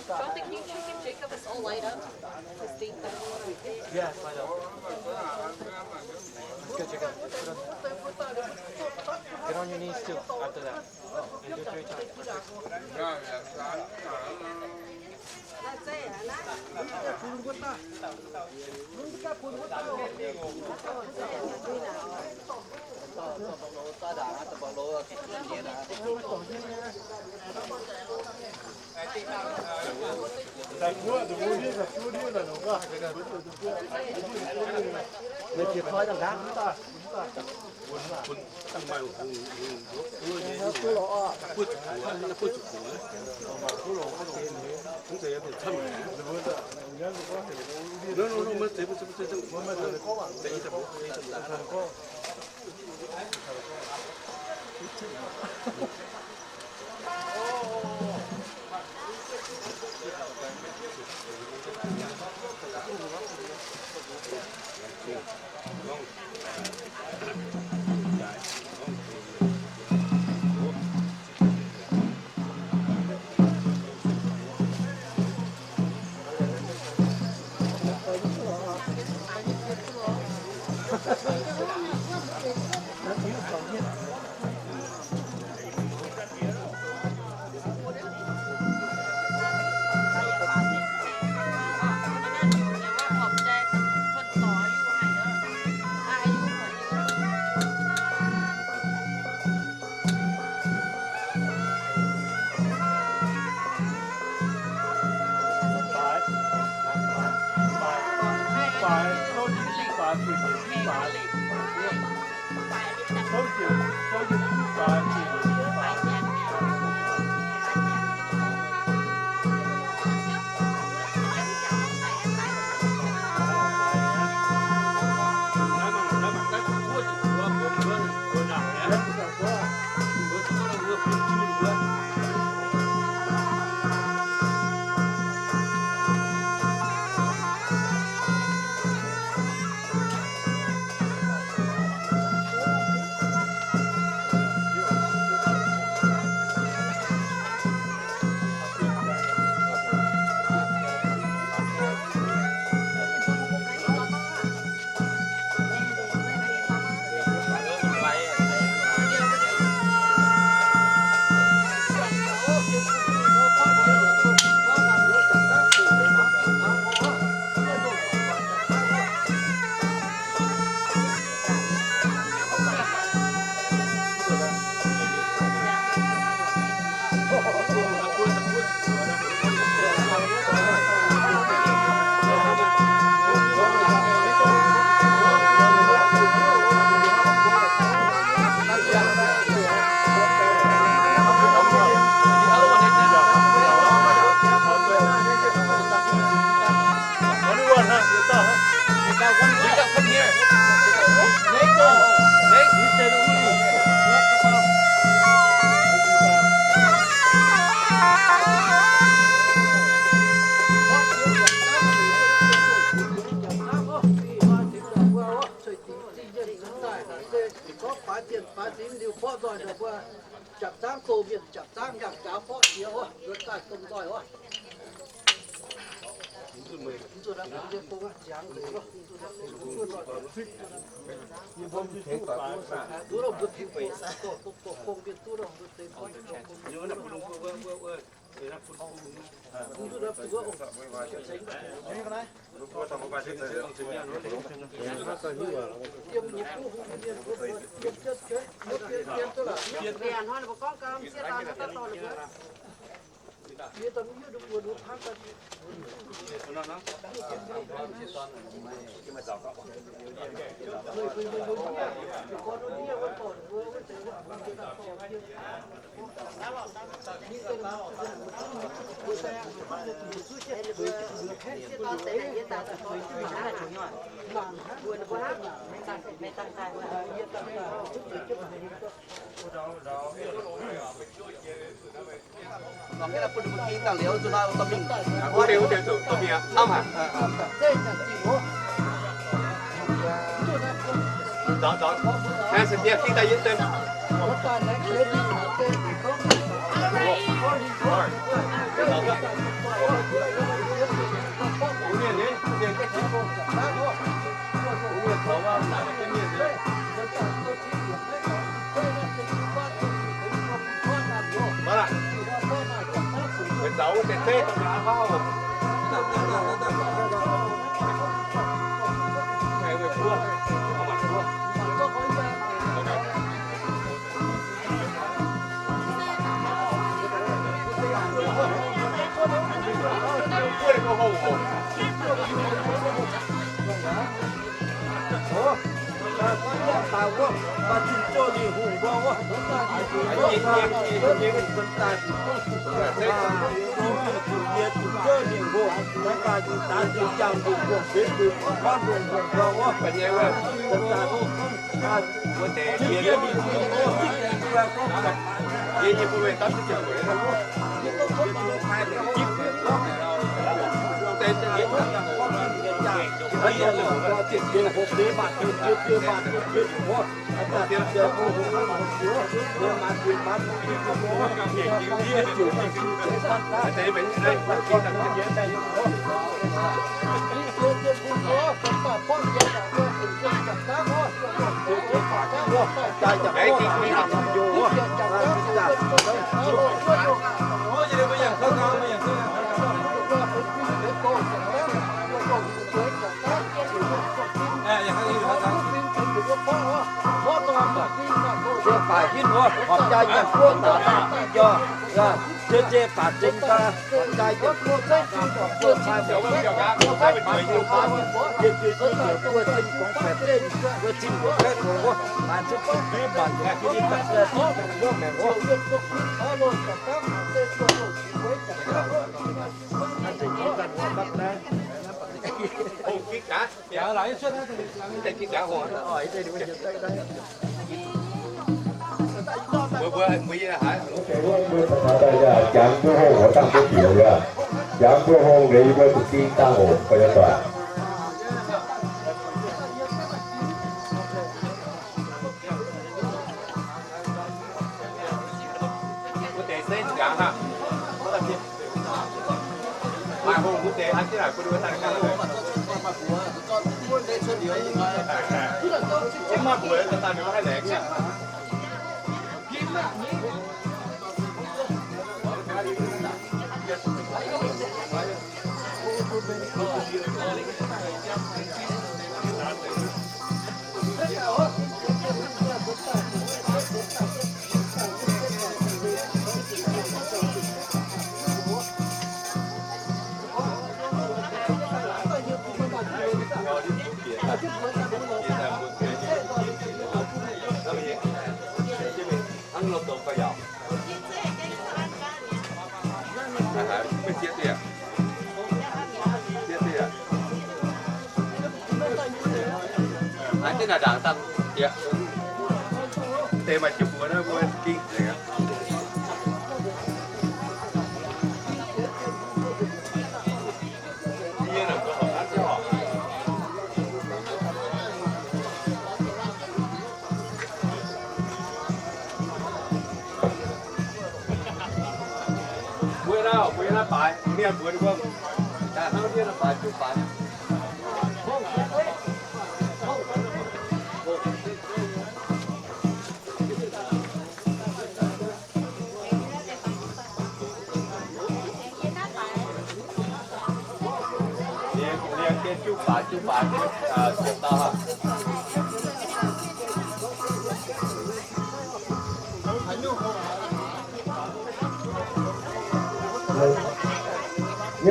Jonathan, can you check if Jacob is all light up? His date that he wanted. Yeah, it's light up. Let's go, Jacob. Get on your knees too after that. And do three times. Japv zangv doh mienh, japv zangv njaaux mbiaauc, japv zangv njaaux jaax forv jiex oc, nzuonx daaih domh nzoih oc. Mv zuqc Jangx duqv hungh, dangh duqv bieqc yaac jangx duqv hungh, liuz yie mbuo zuqc ging dangh oc, fai yaac doic. Wuov deix se jangx hnangv. Maaih hungh wuov deix an jienv naaic bun wuov daaih ganh. Maaih buoz daaih daaih ninh mbuo haih laengz aqv. Mbuo naaiv, mbuo naaiv baaix, mienh mbuo ninh mbuo daaih hnangv mienh naaiv baaix jiu baaix. Mienh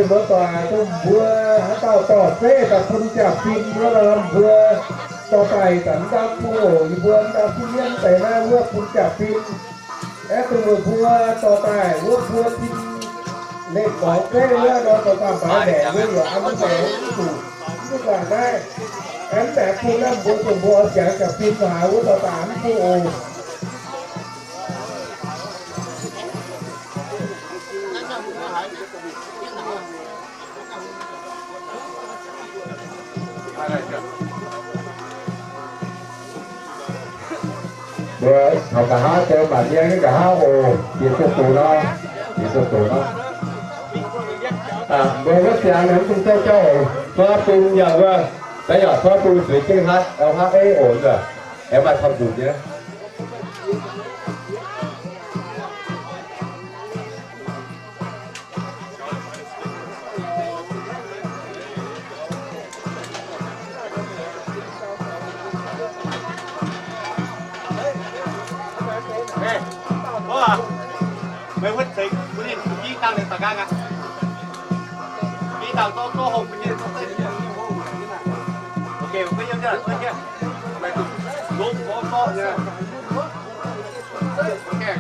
muoz-doic, dongh mbuo haaix dauh dorh zeiv daaih bun jaa-fin wuov nor, mbuo dorh daaih daaih mv ndau bung oc. Yie mbuo mv ndau bung mienh deix naaiv wuov bun jaa-fin. Aeqv, dongh meih mbuo dorh daaih wuov mbuo tin lengh gorngv zeiv wuov nor, dorh daaih mbaix maengc wuov yaac an mv deix mv zuqc, mv zuqc guangc naaiv. Aeqv, mv deix bun naaiv mbuo dongh mbuo oix ziangx jaa-fin haaix wuov dorh daaih mv bung oc. Mbuo taux nqa'haav zoux mangc yie nyei nqa'haav oc. Bieqc zuqc doqc nor, bieqc zuqc doqc nor. Mbuo wuov siangx mv dungx zoux jauv oc. Zuov bung yaac wuov, daaih yaac zuov bung zuiz jienv haav, haav eiv oc. Aengx maaih camv nzunc nyei. Meih wuov deix bun ninh giv dangh ninh daaih nqaang aqv. Giv dangh zorqv zorqv hopv bun ninh. Ok, mbuo yiem ndau, mbuo yiem. Meih zuqc lomh zorqv zorqv nyei.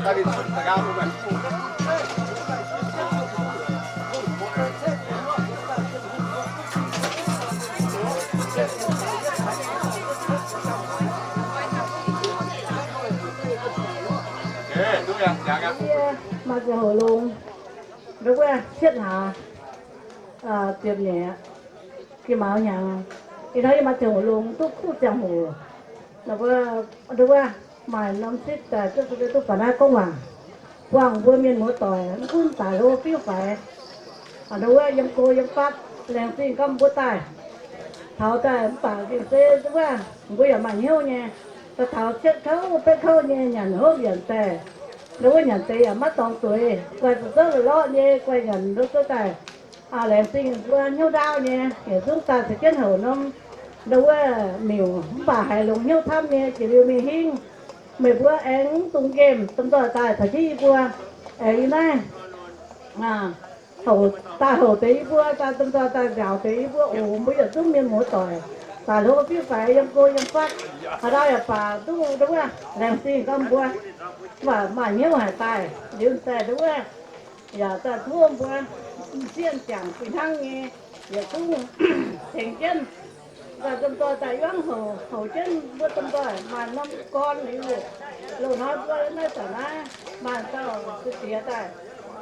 Yie maaih ziangh hoc longx, nduov wuov cietv hlaax ziepc nyeic, gih maux hnyangx. Ih hnoi yie maaih ziangh hoc longx duqv kuv ziangh hoc. Nduov wuov, nduov wuov, maaih norm sipv daaih duqv, duqv faaux naaiv gorngv waac, buangh mbuo mienh muoz-doic mv gunv daaih hlo fiuv faix. Nduov wuov, yiem go yiem fatv, laengz zingh gorngv mbuo daaih taux daaih mv baac gengh se nduov wuov, mbuo yaac maaih hnyouv nyei. Daaih taux cietv kouv betv kouv nyei nyanc hopv nyanc daaih, nduov wuov nyanc deix yaac maiv dorngx zueiz, guai zuqc zouv lorqc nyei, guai nyanc nduov zouv daaih. Laengz zingh mbuo hnyouv ndaauv nyei, yietc zungv daaih caux jienv houc norm nduov wuov miuc, mv baac haiz longx hnyouv camv nyei. Jiex liuz mingh hingv, meih mbuo aengx mv dungx nqemh, domh nzoih daaih caux jienv yie mbuo aengx yiem naaiv houc, daaih houc deix yie mbuo, daaih domh nzoih daaih nziaauc deix yie mbuo oc. Mbuo yietc zungv mienh muoz-doic daaih hlo fiuv faix yiem go yiem fatv, haaix dauh yaac baac duqv nduov wuov laengz zingh gorngv mbuo maaih hnyouv haic daaih liuz daaih nduov wuov yaac daaih tov mbuo m'sieqv m'jangc fih hnangv nyei, yietc zungv tengx jienv daaih domh nzoih daaih yangh houc, houc jienv mbuo domh nzoih maaih norm gorn liuz, loz-hnoi mbuo naaiv zanc naaiv maaih dauh ziex diex daaih,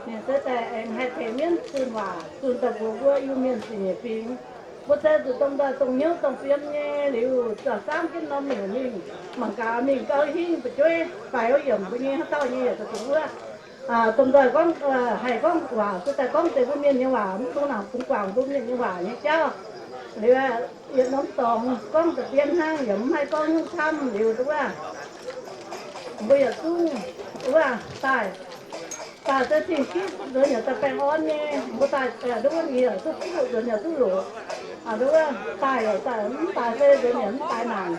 ninh se daaih aengx haih tengx mienv zunh waac, zunh daaih mbuox mbuo Iu-Mienh ziepc nyeic fingx. Mbuo se zuqc domh nzoih dongh hnyouv dongh fiem nyei liuz, zuqc samv jienv norm miuc mingh, mangc gaax mingh gauh hingv fu'jueiv faix wuov yiemc mbuo nyei haaix dauh nyei yaac zuqc wuov. Domh nzoih gorngv, haih gorngv waac se daaih gorngv deix mbuo mienh nyei waac, mv dungx nangc bungx guangc mbuo mienh nyei waac nyei jauv. Liuz yietc norm dorngx gorngv da'bien hnangv, yaac mv haih gorngv nyungc camv liuz nduov wuov, mbuo yietc zungv wuov daaih, daaih se cing-civ nzuonx yaac daaih baengh orn nyei, mbuo daaih nduov wuov nziex duqv fuqv nzuonx yaac duqv loqc. Nduov wuov daaih yaac daaih mv daaih se nzuonx yaac mv daaih naanc.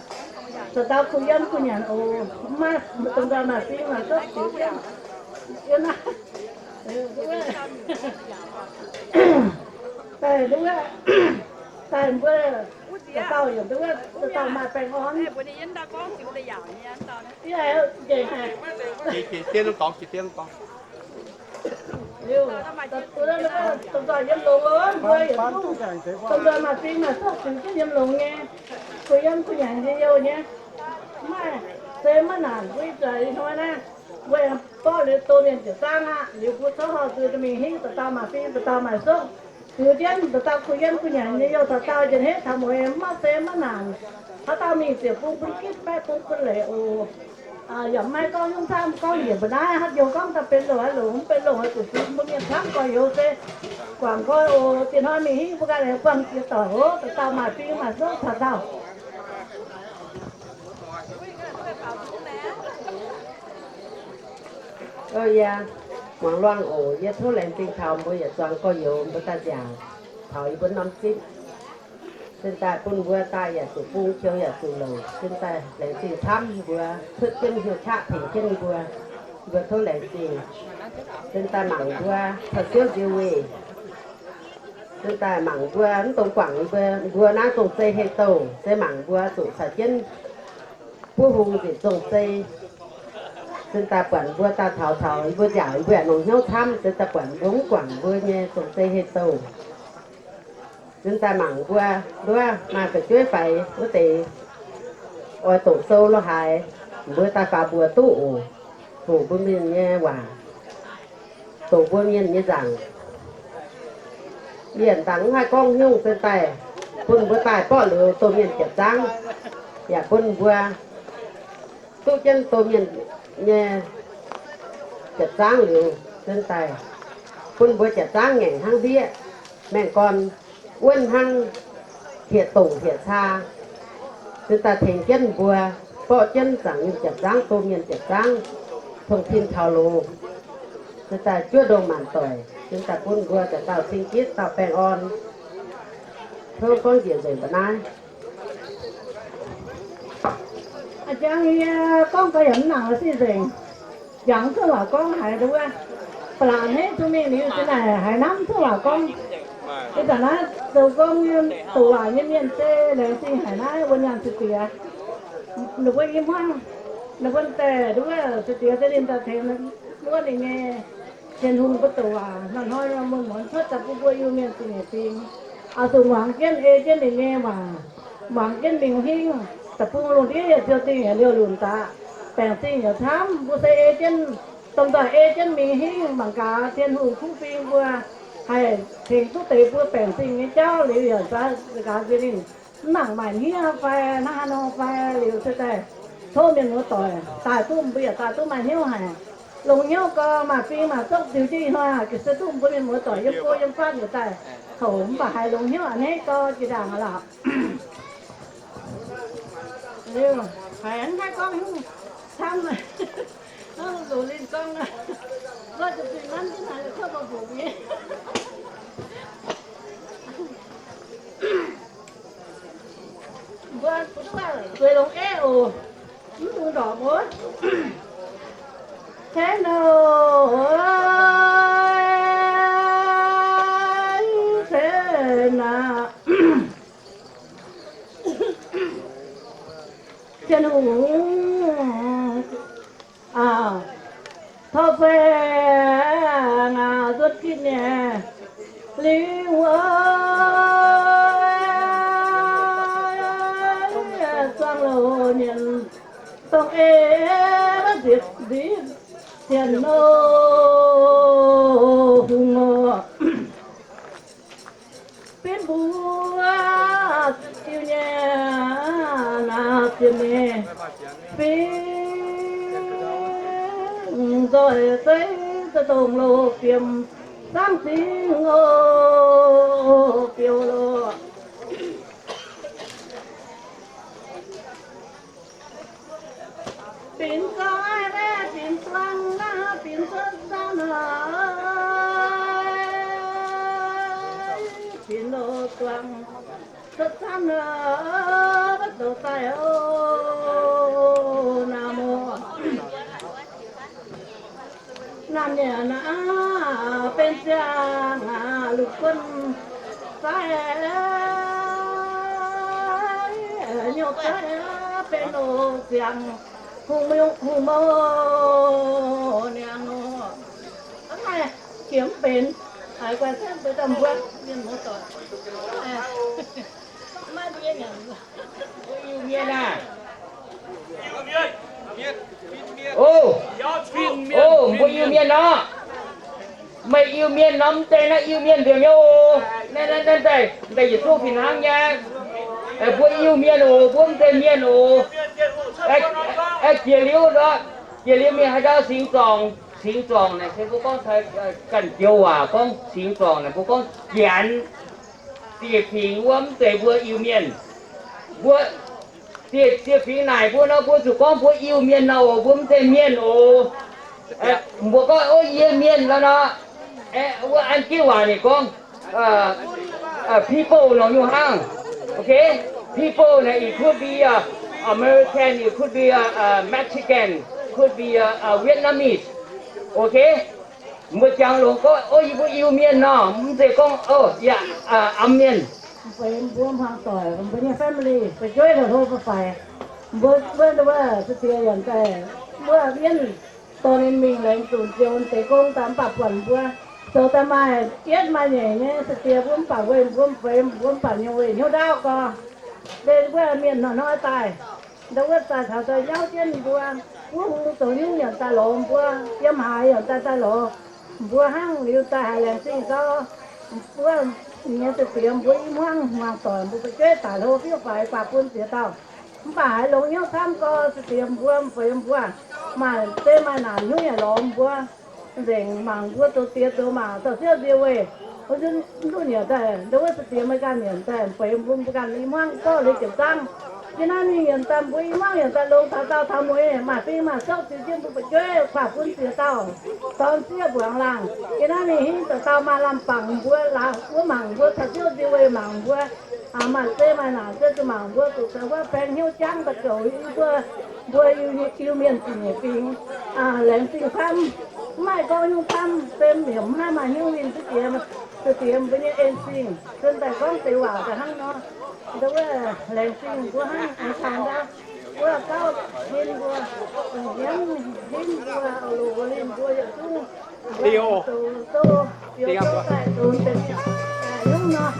Da'dauh kuh yiem kuh nyanc oc, mv maaih domh nzoih maaih fing maaih zopv ziux jienv yiem naaiv. Daaih nduov wuov, daaih mbuo da'dauh yaac nduov wuov, da'dauh maaih baengh orn. Yie haiz nqengh haic. Liuz, domh nzoih yiem longx oc, mbuo yietc zungv domh nzoih maaih fing maaih zopv ziux jienv yiem longx nyei. Kuh yiem kuh nyanc njien-youh nyei. Mv maaih, se maiv naanc mbuo ih zanc ih hnoi naaiv, mbuo aengx borqv liuz doh mienh ziepc zaangv aqv. Liuz mbuo coqv horh zuiz mingh hingv da'dauh maaih fing da'dauh maaih zopv ziux jienv, da'dauh kuh yiem kuh nyanc njien-youh, da'dauh njien-hepv taux mueiz, maiv se maiv naanc. Haaix dauh mingh ziouc bun bun gitv baeqv bun bun leiz oc. Yaac maiv gorngv nyungc camv, gorngv njiec mbuo naaiv haaix joux gorngv daaih benx loz haaix longx, mv benx loz haaix zuqc fingx mbuo mienh camv gorx-youz se guangc nqoi oc. Diex hnoi mingh hingv mbuo ganh aengx buangh jiex doic oc. Dauh dauh maaih fing maaih zouv taux dauh. Yie muangx luangh oc. Yie tov laengz zingh taux mbuo yietc zuangx gorx-youz mbuo daaih nziaauc taux yie mbuo norm zipv. Zinh daaih bun mbuo daaih yaac zuqc bung, qiu yaac zuqc louc. Zinh daaih laengz zingh camv, mbuo cuotv jienv hnyouv qaqv tengx jienv mbuo, mbuo tov laengz zingh. Zinh daaih mangc mbuo taux ziouv nzie weih. Zinh daaih mangc mbuo mv dungx guangc mbuo, mbuo naaiv zong-zei hei douh se mangc mbuo zuqc caux jienv buov hung nzengc zong-zei. Zinh daaih buatc mbuo daaih taux taux mbuo nziaauc, mbuo yaac longc hnyouv camv. Zinh daaih buatc mbuo mv guangc mbuo nyei zong-zei hei douh. Zinh daaih mangc mbuo nduov maaih fu'jueiv faix wuov deix oix doqc sou lo haaix, mbuo daaih faaux mbuox duqv oc. Hoqc mbuo mienh nyei waac, doqc mbuo mienh nyei nzaangc. Yie ndaangc mv haih gorngv nyungc, zinh daaih bun mbuo daaih borqv liuz domh mienh jiepc zaangv, yaac bun mbuo duqv jienv domh mienh nyei jiepc zaangv liuz, zinh daaih bun mbuo jiepc zaangv ngaengc hnangv ndiev, maengh gorn wuonv hnangv hlieqv-dongc hlieqv-caa. Zinh daaih tengx jienv mbuo borqv jienv zaangc mienh jiepc zaangv, domh mienh jiepc zaangv, tongx tin taux loz. Zinh daaih juov ndongh maanc doic, zinh daaih bun mbuo dauh dauh cing-gitv, dauh baengh orn. Tov gorngv njiec nzengc mba'naaiv. A'jang yie gorngv gau yaac mv nangc la'sic nzengc. Jangx cuotv waac gorngv haiz nduov, ba'laqc hneiv zuqc mingh liuz zinh naaic haiz hnamv cuotv waac gorngv. Ih zanc naaiv zoux gong nyei, doqc waac nyei mienh se laengz zingh haic naaiv wuov nyaanh za'diex. Ninh mbuo i hmuangv, ninh mbuo daaih nduov za'diex se ninh daaih tengx wuov ninh nyei Tin-Hungh mbuo doqc waac hnoi-hnoi muonz-muonz cuotv daaih bun mbuo Iu-Mienh zingh nyeic fingx. Oix zuqc muangx jienv, ei jienv ninh nyei waac, muangx jienv mingh hingv. Da'bung lungh ndiev yietc ziouc dingh yietc liouh lunc daaih, baengc zingh yietc camv. Mbuo se ei jienv, domh nzoih ei jienv mingh hingv, mangc gaax Tin-Hungh kuv fing mbuo haih tengx duqv deix mbuo baengc zingh nyei jauv liuz yaac nqa'haav nziex ninh mv nangc maaih hniev fai hnangv haaix nor fai liuz se daaih tov mienh muoz-doic daaih duqv, mbuo yaac daaih duqv maaih hnyouv haic. Longx hnyouv gau, maaih fing maaih zorqv ziux jienv ih hnoi aqv, ga'sie duqv mbuo mienh muoz-doic yiem go yiem fatv nyei daaih, kouv mv baac haiz longx hnyouv a'hneiv gau jiex ndaangc aqv lorqc. Liuz haiz hnangv naaiv gorngv camv, hnangv loz-linh gorngv, mbuo zuqc zuiz nanv jienv haiz cuotv bou-mbuoqc nyei. Mbuo zueiz longx eiv oc, mv dungx ndorpc oc. Cen oc, cen aqv. Tin-Hungh tov faeng aqv, nzuonx gitv nyei liuz, zuangx loz mienh dongh ei nzipc nzipc sienx nor, hungh nor. Benx mbuo diuh nyei naaiv zien nyei fingx, nzoih zeiv za'dongh loz-fiem zaangv zingh oc, biouv loh. Binc zoih maiv binc zuangx, maiv binc cuotv zaanv oc. Binc loz-zuangx cuotv zaanv oc, maiv zoux daaih oc, naamh oc. Naamh nyanc aav, benx ziangh aav, lungh guon zaaih, nyouh zaaih, benx loz-ziangx, hungh mouh, hungh mouh niangx nor. Hnangv naaiv jiex mv benx, haiz guai cuotv mbuo domh mbuo mienh muoz-doic. Maiv mbuo nyei nyanc. Mbuo Iu-Mienh aah, o, o, mbuo Iu-Mienh nor, meih Iu-Mienh nor, mv zeiz naaiv Iu-Mienh nzengc nyei oc. Naaiv, naaiv, naaiv daaih, daaih yietc zungv fih hnangv nyei. Mbuo Iu-Mienh oc, mbuo mv zeiz mienh oc. Aeqv, jiex liuz nor, jiex liuz mingh haaix ndau singx zorngc, singx zorngc naaic se mbuo gorngv ganh joux waac gorngv singx zorngc naaic mbuo gorngv janx. Dieh fingx wuov mv zeiz mbuo Iu-Mienh. Mbuo dieh, dieh fingx naaic mbuo nor, mbuo zuqc gorngv mbuo Iu-Mienh nor oc, mbuo mv zeiz mienh oc. Mbuo gorngv, o, yie mienh nor nor, wuov an jienv waac ninh gorngv, people nor nyungc hnangv. Okay, people, it could be a American, it could be a, a Mexican, could be a, a Vietnamese. Okay, mbuo jangx longx gorngv, o, yie mbuo Iu-Mienh nor, mv zeiz gorngv, o, yaac, a, Am Mienh. Mbuo, mbuo hmuangx doic, mbuo nyei family fu'jueiv la'hlo faix. Mbuo, mbuo, mbuo se diex yaac daaih, mbuo mienh dorh ninh mingh laengz zunc ziouc deix gong daaih mv baac buatc mbuo zoux daaih maaih yietv maaih nyeic nyei se diex mbuo mv baac weih mbuo mv feix, mbuo mv baac nyei weih hnyouv ndaauv gorx. Mbuo mienh hnoi-hnoi daaih, ndau wuov daaih taux daaih nyauv jienv mbuo, wuov hungh zoux hnyouv yaac daaih lorz mbuo, yiem haaix yaac daaih daaih lorz mbuo hnangv liuz daaih haiz laengz zingh gau. Wuov nyei se diex mbuo i hmuangv hmuangx doic mbuo fu'jueiv daaih hlo fiuv faix baac bun ziex dauh. Mv baac haiz longx hnyouv camv gau se diex mbuo mv feix mbuo maaih zei maaih naanc hnyouv yaac lorz mbuo, nzengc mangc mbuo zoux diex zoux maac dauh siouv nzie weih. Wuov nduqc nyanc daaih ndau wuov se diex meih ganh nyanc daaih mv feix mbuo, mbuo ganh i hmuangv zorqv liuz ziepc zangv. Yie naaiv mingh nyanc daaih mbuo i hmuangv nyanc daaih longx taux daauh taux mueiz maaih fing maaih souv ziux jienv mbuo fu'jueiv kuaaiv bun ziex dauh dorn siev mbuangz laangh. Yie naaiv mingh hingv dauh dauh maaih lamh bangc mbuo, laaix wuov mangc mbuo caux siouv nzie weih mangc mbuo maaih zei maaih naanc se zuqc mangc mbuo zuqc daaih wuov baeng hnyouv jangv daaih goux yie mbuo, mbuo Iu-Mienh zingh nyeic fingx, laengz zingh camv. Mv maaih gorngv nyungc camv, se mv haiz maaih hnyouv winh duqv jiex, se diex mbuo nyei en zingh, se daaih gorngv deix waac daaih hnangv nor. Ndau wuov laengz zingh mbuo hnangv aengx taux ndau wuov gauv ninh mbuo, hmien ninh mbuo, loz ninh mbuo yietc zungv mbuo zoux doz, zoux doz daaih zoux deix nyungc nor.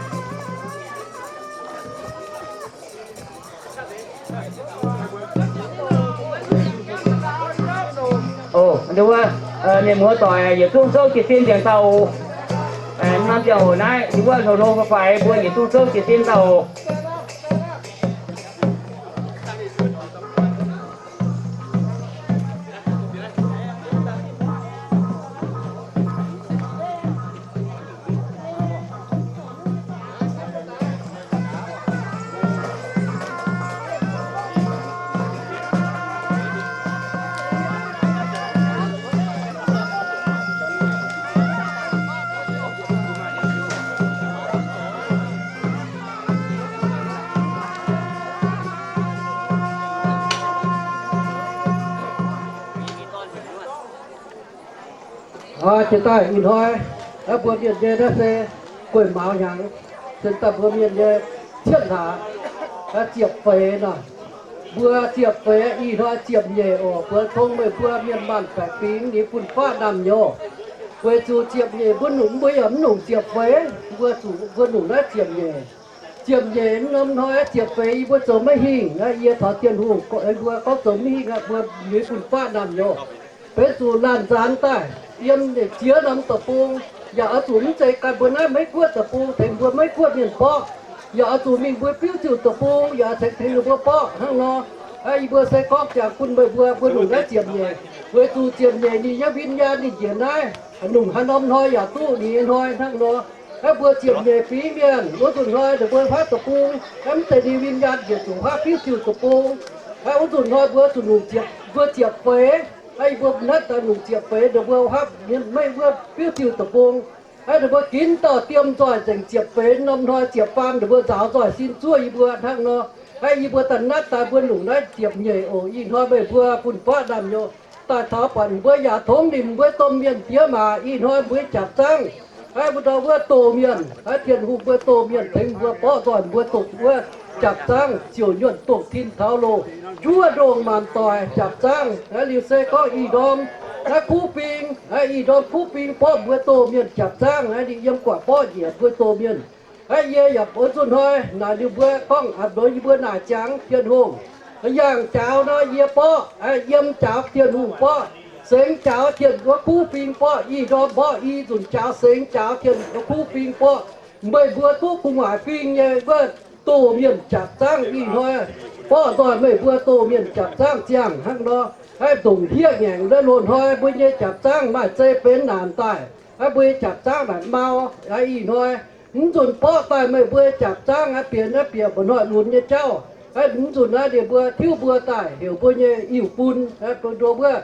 O, wuov, mienh muoz doic yietc zungv zouv jiez sin nzengc dauh oc. Norm ziangh hoc naaiv, wuov, hlo hlo faix faix mbuo yietc zungv zouv jiez sin dauh oc. Jiex daaih ih hnoi, mbuo mienh nyei naaiv se guei mauz hnyangx, se daaih mbuo mienh nyei cietv hlaax, ziepc feix nor. Mbuo ziepc feix, ih hnoi ziepc nyeic oc. Mbuo tong meih mbuo mienh maanh baeqc fingx ninh fun-faqv naamh nyouz. Weic zuqc ziepc nyeic mbuo nungc, mbuo yaac mv nungc ziepc feix, mbuo zuqc mbuo nungc naaiv ziepc nyeic. Ziepc nyeic norm hnoi ziepc feix yie mbuo zoux maiv hingh, yie taux Tin-Hungh mbuo gorngv zoux maiv hingh, mbuo ninh fun-faqv naamh nyouz. Benx zuqc laanh nzaanx daaih yiem ziex norm deic-bung, yaac oix zuqc mv zeiz ganh mbuo naaiv Meiv Guoqv deic-bung tengx mbuo Meiv Guoqv mienh borqv, yaac oix zuqc mingh mbuo biuv ziuh deic-bung yaac tengx tengx ninh mbuo borqv hnangv nor. Yie mbuo se gorngv jangx bun meih mbuo, mbuo nungc naaiv ziepc nyeic, weic zuqc ziepc nyeic ninh nyei win-nyaanh ninh njiec naaiv, nungc haaix norm hnoi yaac duqv ninh nyei hnoi hnangv nor. Mbuo ziepc nyeic fingx mienh wuov nzunc hnoi ninh mbuo huaav deic-bung, mv zeiz ninh win-nyaanh njiec zuqc huaav biuv ziuh deic-bung. Wuov nzunc hnoi mbuo zuqc nungc ziepc, mbuo ziepc feix, yie mbuo naaiv daaih nungc ziepc feix ninh mbuo huaav mienh maiv wuov biuv ziuh deic-bung. Ninh mbuo ginv dauh diem nzoih nzengc ziepc feix norm hnoi ziepc faam ninh mbuo nzaaux nzoih sin zuov yie mbuo hnangv nor. Yie mbuo daaih naaiv daaih mbuo nungc naaiv ziepc nyeic oc. Ih hnoi meih mbuo fun-faqv naamh nyouz daaih taux buatc mbuo yaac tongx nimc mbuo domh mienh diex maac. Ih hnoi mbuo nyei jaapc zaangv, mbuo ndau wuov doh mienh, Tin-Hungh mbuo doh mienh tengx mbuo borqv nzoih mbuo doqc wuov jaapc zaangv ziouc nyuonh doqc tin taux loh, njuov ndongh maanc doic jaapc zaangv. Liuz se gorngv ih ndorm naaiv kuv fing, ih ndorm kuv fing borqv mbuo doh mienh jaapc zaangv, ninh yiem guatc borqv njiec mbuo doh mienh. Yie yaac oix zunh hnoi naaic liuz mbuo gorngv a'ndongx yie mbuo naaic ziangx Tin-Hungh, yangh jaaux nor yie borqv, yiem jaaux Tin-Hungh borqv, sengx jaaux Tin wuov kuv fing borqv, ih ndorm mborqv i nzunc jaaux sengx jaaux Tin wuov kuv fing borqv, meih mbuo duqv gu'nguaaic fing nyei wuov doh mienh jaapc zaangv ih hnoi, borqv nzoih meih mbuo doh mienh jaapc zaangv ziangh hnangv nor. Ndongc hieqv ngaengc loz-hnoi mbuo nyei jaapc zaangv maaih zei benx naanc daaih, mbuo nyei jaapc zaangv naaic mau. Ih hnoi mv nzunc borqv daaih meih mbuo jaapc zaangv bieqc naaiv bieqc mba'hnoi lunx nyei jauv, mv nzunc naaiv ninh mbuo tiuv mbuo daaih heuc mbuo nyei iu-bun, mbuo nduov wuov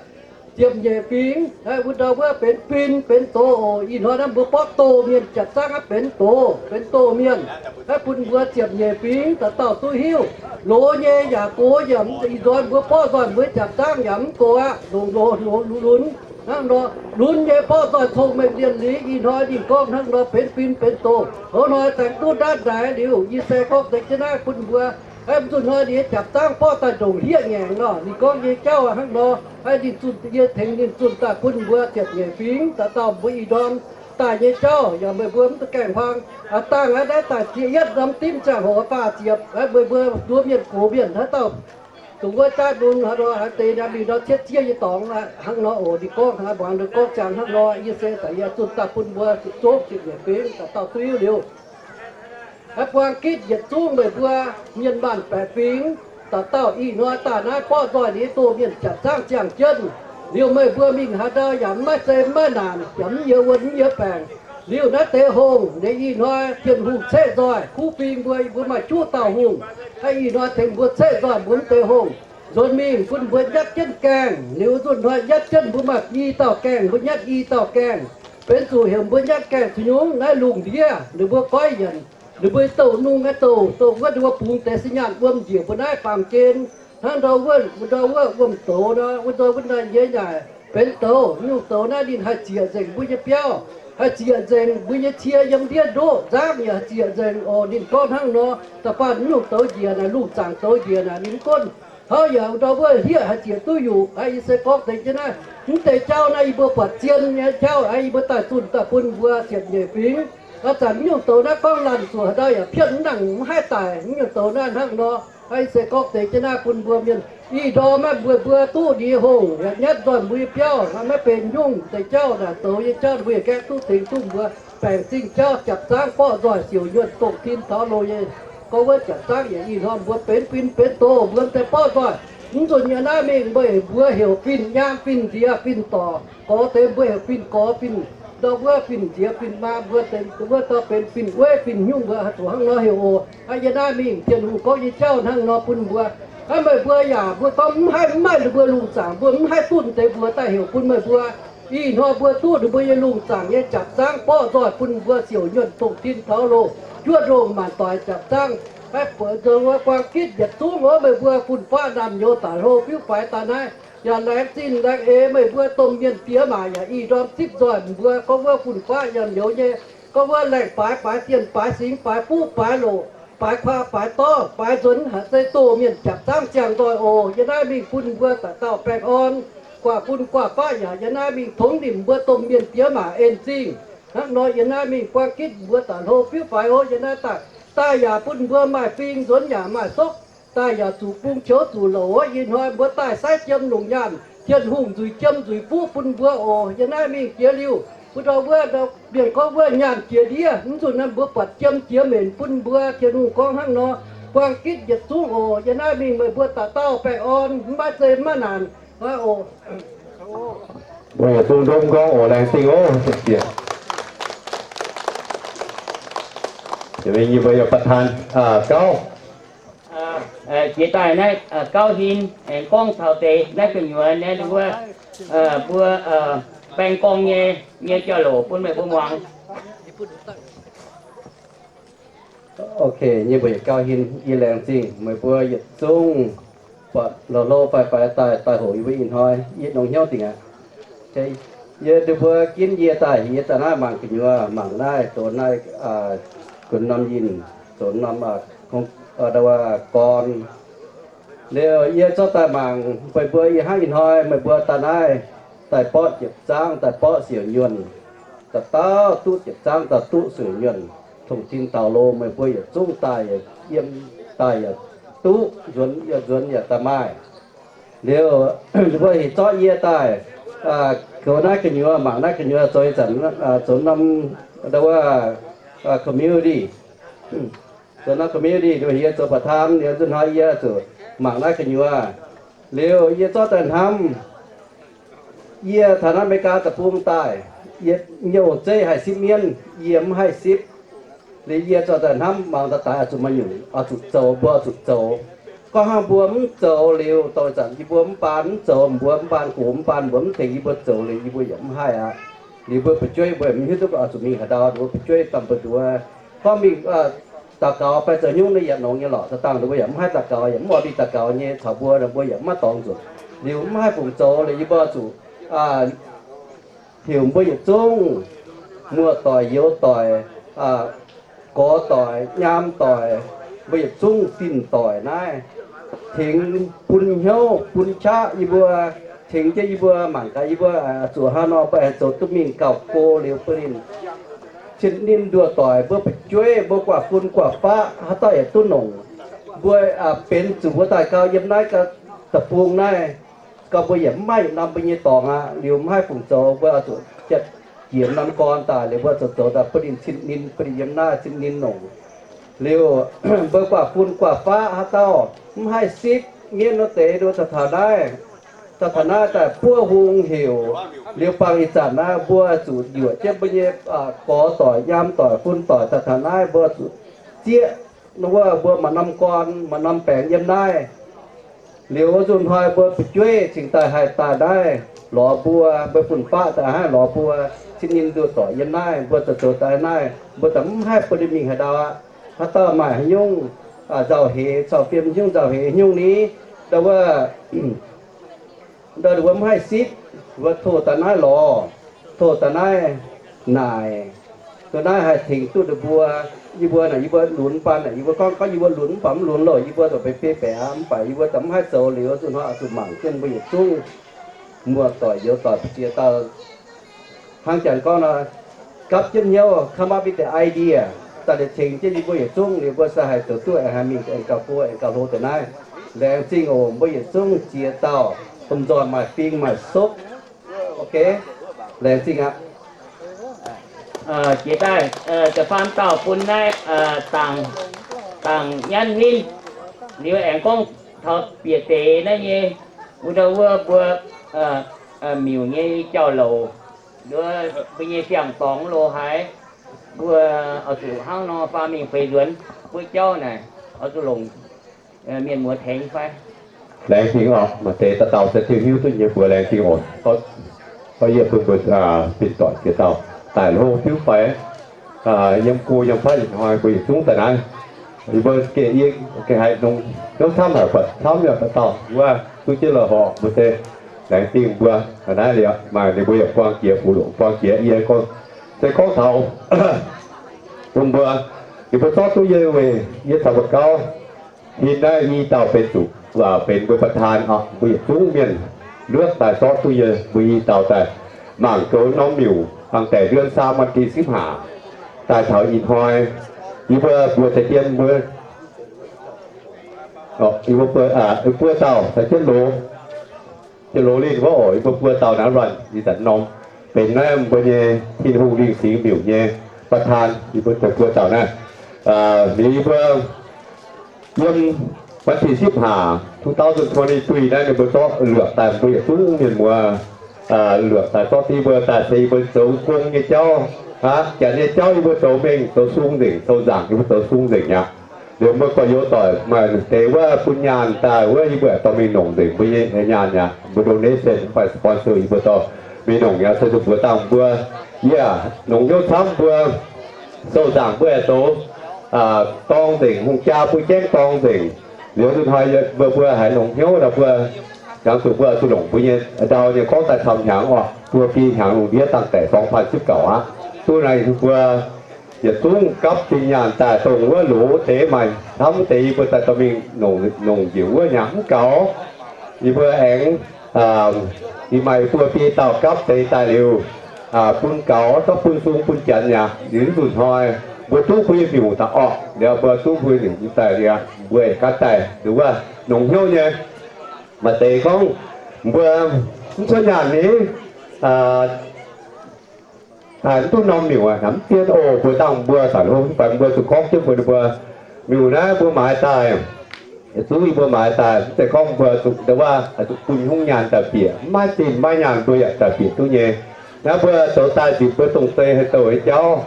ziepc nyeic fingx, naaiv wuov ndau wuov benx fin benx doz oc. Ih hnoi naaiv mbuo borqv doz mienh, jaax zaangv naaiv benx doz, benx doz mienh. Naaiv bun mbuo ziepc nyeic fingx dauh dauh duqv hiuv. Loz nyei yaac gox yaac mv ih nzoih mbuo borqv nzoih mbuo jaax zaangv yaac mv gox aqv. Longc loz lunx hnangv nor, lunx nyei borqv nzoih cong-mengh lienh liz. Ih hnoi ninh gorngv hnangv nor benx fin benx doz, hoz hnoi zaengx duqv ndaatv ndaix liuz, yie se gorngv deix jienv naaiv bun mbuo. Aeqv, nzunc hnoi ninh nyei jaax zaangv borqv daaih ndongc hlieqv ngaengc nor, ninh gorngv nyei jauv hnangv nor. Aeqv, ninh zunh yie tengx ninh zunh daaih bun mbuo ziepc nyeic fingx dauh dauh mbuo ih ndorm daaih nyei jauv yaac meih mbuo mv duqv gaengh huaang. Aav dangh aqv, naaiv daaih ziex yietv norm dimv ziangh hoc faah ziepc, aeqv, meih mbuo nduov mienh gox mienh haaix dauh dongh wuov jaav nunv haaix nor, haaix deix naaiv mingh nor cietv zieqv nyei dorngx aqv. Hnangv nor oc, ninh gorngv haaix muangx ninh gorngv ziangx hnangv nor, yie se daaih yie zunh daaih bun mbuo zuqc zopv ziepc nyeic fingx dauh dauh duqv hiuv liuz. Aeqv, buang gitv yietc zungv meih mbuo mienh maanh baeqc fingx dauh dauh ih hnoi daaih naaiv borqv nzoih ninh nyei doz mienh jaax zaangv ziangh jienv. Liuz meih mbuo mingh haaix ndau yaac mv maaih zei mv maaih naanc, yaac mv yie wuonh mv yie baengc. Liuz naaiv deix hungh, ninh ih hnoi Tin-Hungh ceqv nzoih kuv fing mbuo, mbuo maaih juqv dauh hungh. Aeqv, ih hnoi tengx mbuo ceqv nzoih mbuo mv deix hungh nzuonx mingh bun mbuo nyatv jienv gaengh. Liuz nzunc hnoi nyatv jienv mbuo maaih i dauh gaengh, mbuo nyatv i dauh gaengh. Benx zuqc heuc mbuo nyatv gaengh zuqc nyungc naaiv lungh ndiev, ninh mbuo goiv yienc, ninh mbuo douc nungh nyei douc, douc wuov ninh mbuo bungx deix se nyaanh wuom njiec mbuo naaiv baamh gen. Hnangv ndau wuov, ndau wuov wuom-douz nor, wuov ndau wuov ndau nyei naaic benx douz. Nyungc douz naaiv ninh haih zieqc nzengc mbuo nyei biauv, haih zieqc nzengc mbuo nyei cie yiem ndiev ndoqv nzangv, yaac haih zieqc nzengc oc. Ninh gorngv hnangv nor, da'faanh nyungc douz njiec naaic, lungh zaangc douz njiec naaic, ninh mv gunv taux yaac ndau wuov hlieqv haih zieqc duqv yuqc. Aa, yie se gorngv deix jienv naaiv, mv deix jauv naaiv yie mbuo buatc zien nyei jauv, aa, yie mbuo daaih zunh daaih bun mbuo ziepc nyeic fingx. Aa, zanc nyungc douz naaiv gorngv laanh zuqc haaix ndau yaac pienv mv nangc mv haih daic. Nyungc douz naaiv hnangv nor, aa, yie se gorngv deix jienv naaiv bun mbuo mienh ih ndorm naaiv mbuo, mbuo duqv ninh hungh yaac nyatv nzoih mbuo nyei biauv, maiv benx nyungc deix jauv naaic, zoux nyei jauv mbuo yaac gaengh duqv tengx duqv mbuo baengc zingh jauv, jaax zaangv borqv nzoih siouc nyuonh dongh tin taux loz nyei. Gorngv wuov jaax zaangv yaac ih hnoi mbuo benx fin benx doz, mbuo deix borqv nzoih. Mv nzunc yie naaiv mingh mbuo, mbuo heuc fin-nyaam, fin-nziex, fin-dorc, gorx deix mbuo heuc fin-gorx, fin, ndau wuov fin-nziex, fin-maa, mbuo deix wuov dauh benx fin-weiv, fin-nyungc, mbuo zuqc hnangv nor heuc oc. Aa, yie naaiv mingh Tin-Hungh gorngv nyei jauv hnangv nor bun mbuo. Aa, meih mbuo yaac mbuo gorngv mv haih, mv maaih ninh mbuo lungh zaangc, mbuo mv haih duqv deix mbuox daaih heuc bun meih mbuo. Ih hnoi mbuo duqv ninh mbuo nyei lungh zaangc nyei jaax zaangv borqv nzoih bun mbuo siouc nyuonh dongh tin taux loz, juov ndongh maanc doic jaax zaangv. Aa, buatc nzengc wuov buang gitv yietc zungv wuov meih mbuo fun-faqv naamh nyouz daaih hlo fiuv faix daaih naaiv, yaac laengz zingh laengz eix meih mbuo domh mienh diex maac yaac ih ndorm zipv nzoih mbuo gorngv wuov fun-faqv naamh nyouz nyei, gorngv wuov laengh baaix baaix zienh baaix singx baaix fuqv baaix loc baaix kuaa baaix dorv baaix nzuonx haic, se doh mienh jaax zaangv ziangh nzoih oc. Yie naaiv mingh bun mbuo daaih dauh baengh orn, guaax fun guaax faqv yaac yie naaiv mingh tongx nimc mbuo domh mienh diex maac en zingh. Hnangv nor yie naaiv mingh buang gitv mbuo daaih hlo fiuv faix oc. Yie naaiv daaih, daaih yaac bun mbuo maaih fing, nzuonx yaac maaih sokv, daaih yaac zuqc bung qoux zuqc louc wuov. Ih hnoi mbuo daaih saiv jiem longc nyaanh, Tin-Hungh nzuic jiem nzuic fuqv bun mbuo oc. Yie naaiv mingh jiex liuz, mbuo ndau wuov mienh gorngv wuov nyaanh jiex ndiev, mv nzunc naaiv mbuo buatc jiem jiex menc bun mbuo. Tin-Hungh gorngv hnangv nor, buang gitv yietc zungv oc. Yie naaiv mingh meih mbuo daaih dauh baengh orn, mv maaih zei mv maaih naanc oc. Mbuo yietc zungv ndomh gorngv oc, laengz zingh oc. Yie mbuo yaac ประธาน gauv. Jiex daaih naaiv gauv hin aengx gorngv taux deix naaiv gu'nyuoz naaiv wuov, mbuo baeng gorngv nyei, nyei jauv-louc bun meih mbuo muangx. Ok, yie mbuo yietc gauh hin, yie laengz zingh meih mbuo yietc zungv buatc loz-hlo faix-faix daaih, daaih hoqc yie mbuo ih hnoi, yie nongx hnyouv dingc aqv. Yie ninh mbuo ginv yie daaih, yie daaih naaiv mangc gu'nyuoz, mangc naaiv zoux naaiv gunv norm yinh, zoux norm gorn. Liuz yie zorqv daaih mangc meih mbuo ih hnangv ih hnoi meih mbuo daaih naaiv, daaih borqv jiepc zaangv, daaih borqv siouc nyuonh, dauh dauh duqv jiepc zaangv, dauh duqv siouc nyuonh, tongx tin taux lo, meih mbuo yietc zungv daaih yaac yiem, daaih yaac duqv nzuonx, yaac nzuonx yaac daaih maaih. Liuz ninh mbuo heuc zorqv yie daaih goux naaiv gu'nyuoz, mangc naaiv gu'nyuoz zoux ih zanc, zoux norm, wuov, community, zoux norm community, ninh mbuo heuc yie zoux ประธาน, liuz nzunc hnoi yie zuqc mangc naaiv gu'nyuoz. Liuz yie zorqv daaih hnamv, yie taux naaiv America deic-bung daaih, yie nyei ong-zeiv haih sipv mienv, yie mv haih sipv. Liuz yie zorqv daaih hnamv mangc daaih daaix oix zuqc maaih nyungc, oix zuqc zoux, mbuo oix zuqc zoux. Gorngv hnangv mbuo mv zoux liuz, dorh zanc yie mbuo mv baan mv zoux, mbuo mv baan gox mv baan mbuo mv tengx yie mbuo zoux liuz, yie mbuo yaac mv haih aqv. Liuz mbuo fu'jueiv mbuo yaac mv hiuv duqv oix zuqc mingh haaix ndau, mbuo fu'jueiv daaih mbu'ndongx gorngv mingh daux gaux fai zoux hnyungv nyei yaac nongx nyei lorqc. Da'dangh mbuo yaac mv haih daux gaux, yaac mv oix mingh daux gaux nyei caux mbuo, mbuo yaac mv maaih dorngx nzuqc. Liuz mv haih fungc zoux liuz, yie mbuo zuqc heuc mbuo yietc zungv muoz-doic, youz-doic, gorx-doic, nyaam doic, mbuo yietc zungv zinh doic naaiv tengx bun hnyouv bun qaqv yie mbuo, tengx jienv yie mbuo mangc gaax yie mbuo zuqc haaix nor mbuo aengx zoux duqv mingh gauh go liuz bun ninh cien ninh nduoh doic, mbuo fu'jueiv, mbuo guaav fun guaav faqv haaix dauh yaac duqv nongc. Mbuo benx zuqc mbuo daaih gau yiem naaiv deic-bung naaiv, gau mbuo yaac mv maaih yietc norm mbuo nyei dorngx aqv. Liuz mv haih fungc zoux, mbuo zuqc jiex norm gorn daaih liuz mbuo zoux zoux daaih bun ninh cien ninh, bun ninh yiem naaiv cien ninh nongc. Liuz mbuo guaav fun guaav faqv haaix dauh mv haih sipv mienv wuov deix nduov daaih taux naaiv, daaih taux naaiv daaih buov hung heuc. Liuz bangc ih zanc naaiv mbuo zuqc yuoqc jienv mbuo nyei gorx doic, nyaam doic, fun doic daaih taux naaiv mbuo zuqc zieqv wuov mbuo maaih norm gorn maaih norm baengx yiem naaiv. Liuz wuov nzunc hnoi mbuo fu'jueiv cingx daaih haih daaih naaiv lorz mbuo, mbuo fun-faqv daaih haih lorz mbuo, cien ninh nduoh doic yiem naaiv, mbuo zoux zoux daaih naaiv, mbuo daaih mv haih bun ninh mingh haaix ndau aqv. Haaix dauh maaih haaix nyungc nzauh heix, cau fiem hnyungv, nzauh heix hnyungv ni, ndau wuov ndau ninh mbuo mv haih sipv, mbuo tov daaih naaiv lorz, tov daaih naaiv naaic, dongh naaiv haih tengx duqv ninh mbuo. Yie mbuo naaic, yie mbuo lunx baan naaic, yie mbuo gorngv, gorngv yie mbuo lunx mv baac mv lunx loh, yie mbuo zuqc beiv beiv baeqc aqv. Mv baac yie mbuo daaih mv haih zoux liuz, zuqc hnoi zuqc mangc jienv mbuo yietc zungv muoz-doic, youz doic, ziex dauh hnangv janx gorngv nor, gapv jienv hnyouv come up with the idea daaih liuz tengx jienv yie mbuo yietc zungv liuz mbuo se haih zoux duqv aengx haih mingh aengx gauh go aengx gauh hlo deix naaiv. Laengz zingh oc, mbuo yietc zungv ziex dauh domh nzoih maaih fing maaih sopv. Ok, laengz zingh aqv. Jiex daaih da'faam dauh bun naaiv dangc nyanv hinv liuz aengx gorngv taux bieqc deix naaiv nyei wuov ndau wuov mbuo miuc nyei jauv-louc, mbuo nyei siang-dorngx loz-haaix, mbuo oix zuqc hnangv nor faam mingh feix nzuonx wuov jauv naaic oix zuqc longc mienh muoz tengx fai. Laengz zingh oc. Maaih deix dauh dauh se hiuv duqv nyei mbuox laengz zingh oc. Gorngv yie bun mbuo fin-doic ziex dauh daaih hlo hiuv fai yiem go yiem fatv ih hnoi mbuo yietc zungv daaih naaiv, yie mbuo gengh yie gengh haiz nongx hnyouv camv haic, buatc camv yaac buatc dauh wuov duqv jienv la'horpc mbuo se laengz zingh mbuo. Naaiv liuz maaih ninh mbuo yaac buang jiex fuqv loc buang jiex yie gorngv, se gorngv taux bun mbuo, ninh mbuo zorqv duqv yie weic yie caux mbuo gauv hin naaiv i dauh benx zuqc benx mbuo ประธาน oc. Mbuo yietc zungv mienh luotv daaih zorqv duqv yie mbuo i dauh daaih mangc goux norm miuc, dangh daic เดือนสาม วันที่สิบห้า daaih taux ih hnoi, yie mbuo mbuox deix dien mbuo, yie mbuo buo dauh daaih jienv loz, jienv loz linh wuov oc. Yie mbuo buo dauh naaiv วัน ih zanc norm benx naaiv mbuo nyei Tin-Hungh Lingh Singx Miuc nyei ประธาน, yie mbuo buo dauh naaiv. Liuz yie mbuo yiem วันที่สิบห้า two thousand twenty-three naaiv ninh mbuo zorqv luoqc daaih mbuo yietc zungv mienh muoz luoqc daaih zorqv deix mbuo daaih se yie mbuo zoux gong nyei jauv aqv. Janx nyei jauv yie mbuo zoux mengh zoux sung nzengc, zoux nzaangc yie mbuo zoux sung nzengc aqv. Liuz mbuo gorx-youz doic maaih deix wuov bun nyaanh daaih wuov yie mbuo dorh mingh nongc nzengc mbuo nyei nyaanh aqv. Mbuo donation mv baac sponsor yie mbuo dorh mingh nongc aqv. Se zuqc mbuox dangh mbuo, yie nongc hnyouv camv mbuo sou nzaangc mbuo aengx zoux dorng nzengc, hungh jaa mbuo jaiv dorng nzengc. Liuz nzunc hnoi mbuo mbuo haiz longx hnyouv nor mbuo jangx zuqc mbuo zuqc longc mbuo nyei ndau nyei gorngv daaih camv hnyangx oc, buo biei hnyangx lungh ndiev dangh daic สองพันสิบเก้า aqv. Duqv naaiv mbuo yietc zungv gapv zinh nyaanh daaih dongh wuov loz deix maaih hnamv deix yie mbuo daaih dorh mingh nongc njiec wuov nyaanh mv gaux, yie mbuo aengx yie maaih buo biei dauh gapv deix daaih liuz, bun gaux zorqv bun sung bun janx yaac liuz nzunc hnoi mbuo duqv mbuo nyei miuc daaih orqc, liuz mbuo duqv mbuo nyei miuc daaih liuz, mbuo gapv daaih liuz wuov longx hnyouv nyei. Maaih deix gorngv mbuo mv cuotv nyaanh ni, haiz mv duqv norm miuc aqv, mv zien oc. Mbuo dangh mbuo zanc hlo mv baac mbuo zuqc gorngv jienv mbuo, mbuo miuc naaiv mbuo maaiz daaih, yietc zungv yie mbuo maaiz daaih, mv zeiz gorngv mbuo zuqc ndau wuov zuqc bun hungh nyaanh daaih bieqc, mv maaih zinh maiv nyaanh mbuo yaac daaih bieqc duqv nyei. Naaiv mbuo zoux daaih nzipc mbuo dongh zei haaix douh nyei jauv,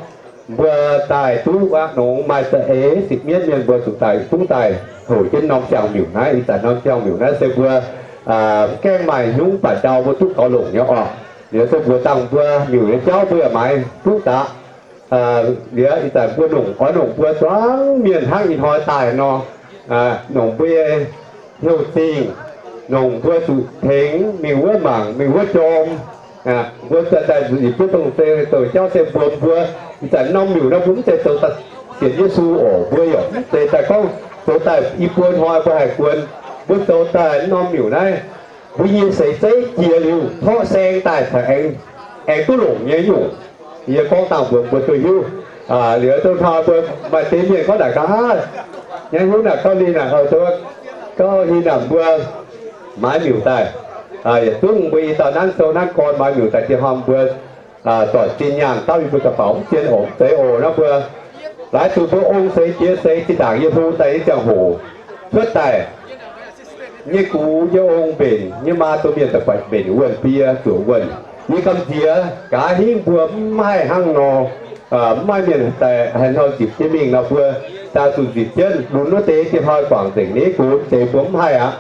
Mbuo daaih duqv aqv, nongx maaih za'eix sic mienv mienh mbuo zuqc daaih duqv daaih houc jienv norm siang-miuc naaiv. Ih zanc norm siang-miuc naaiv se mbuo mv gaengh maaih hnyungv baac ndau mbuo duqv gaux longc nyei orqc. Liuz se mbuox dangh mbuo miuc nyei jauv mbuo yaac maaiz duqv daqc. Liuz ih zanc mbuo nongc oix nongc mbuo zuangx mienh hnangv ih hnoi daaih nor, nongc mbuo nyei hnyouv zingh, nongc mbuo zuqc tengx mingh wuov mangc, mingh wuov jorm. Mbuo daaih nzuonx yietc buo dongh se douc jauv se mbuox mbuo, ih zanc norm miuc naaiv mbuo mv zeiz zoux daaih sienx Yesu oc. Mbuo yaac mv zeiz daaih gorngv zoux daaih i buo hnoi mbuo haih guon. Mbuo zoux daaih norm miuc naaiv, mbuo nyei seix zeiv jiex liuz torqv saeng daaih caux aengx, aengx duqv longc nyei nyungc. Yie gorngv dangh mbuox mbuo duqv hiuv. Liuz dongh hnoi mbuo maaih deix mienh gorngv naaic gaax, nyaiv hiuv naaic gauh ninh naaic, gauh ninh naaic mbuo maaiz miuc daaih. Yietc zungv mbuo i dauh nanv sou nanv gorn maaiz miuc daaih, dieh hnoi mbuo doic zinh nyaanh dauh yie mbuo daaih faaux mv zien oc, mv zeiz oc. Naaiv mbuo laaix zuqc mbuo ong seix jiex seix zinh ndaangc yie hlo daaih nyei ziangh hoc cuotv daaih nyei gux nyei ong mbenc nyei maa domh mienh daaih buatc mbenc wuonh, bie zuoqc wuonh. Yie gamh nziex gaax hingv mbuo mv haih hnangv nor, mv maaih mienh daaih haaix nor nzipc jienv mingh nor, mbuo daaih zuqc nzipc jienv lunx wuov deix dieh hnoi guangc nzengc. Ninh gox deix mbuo mv haih aqv.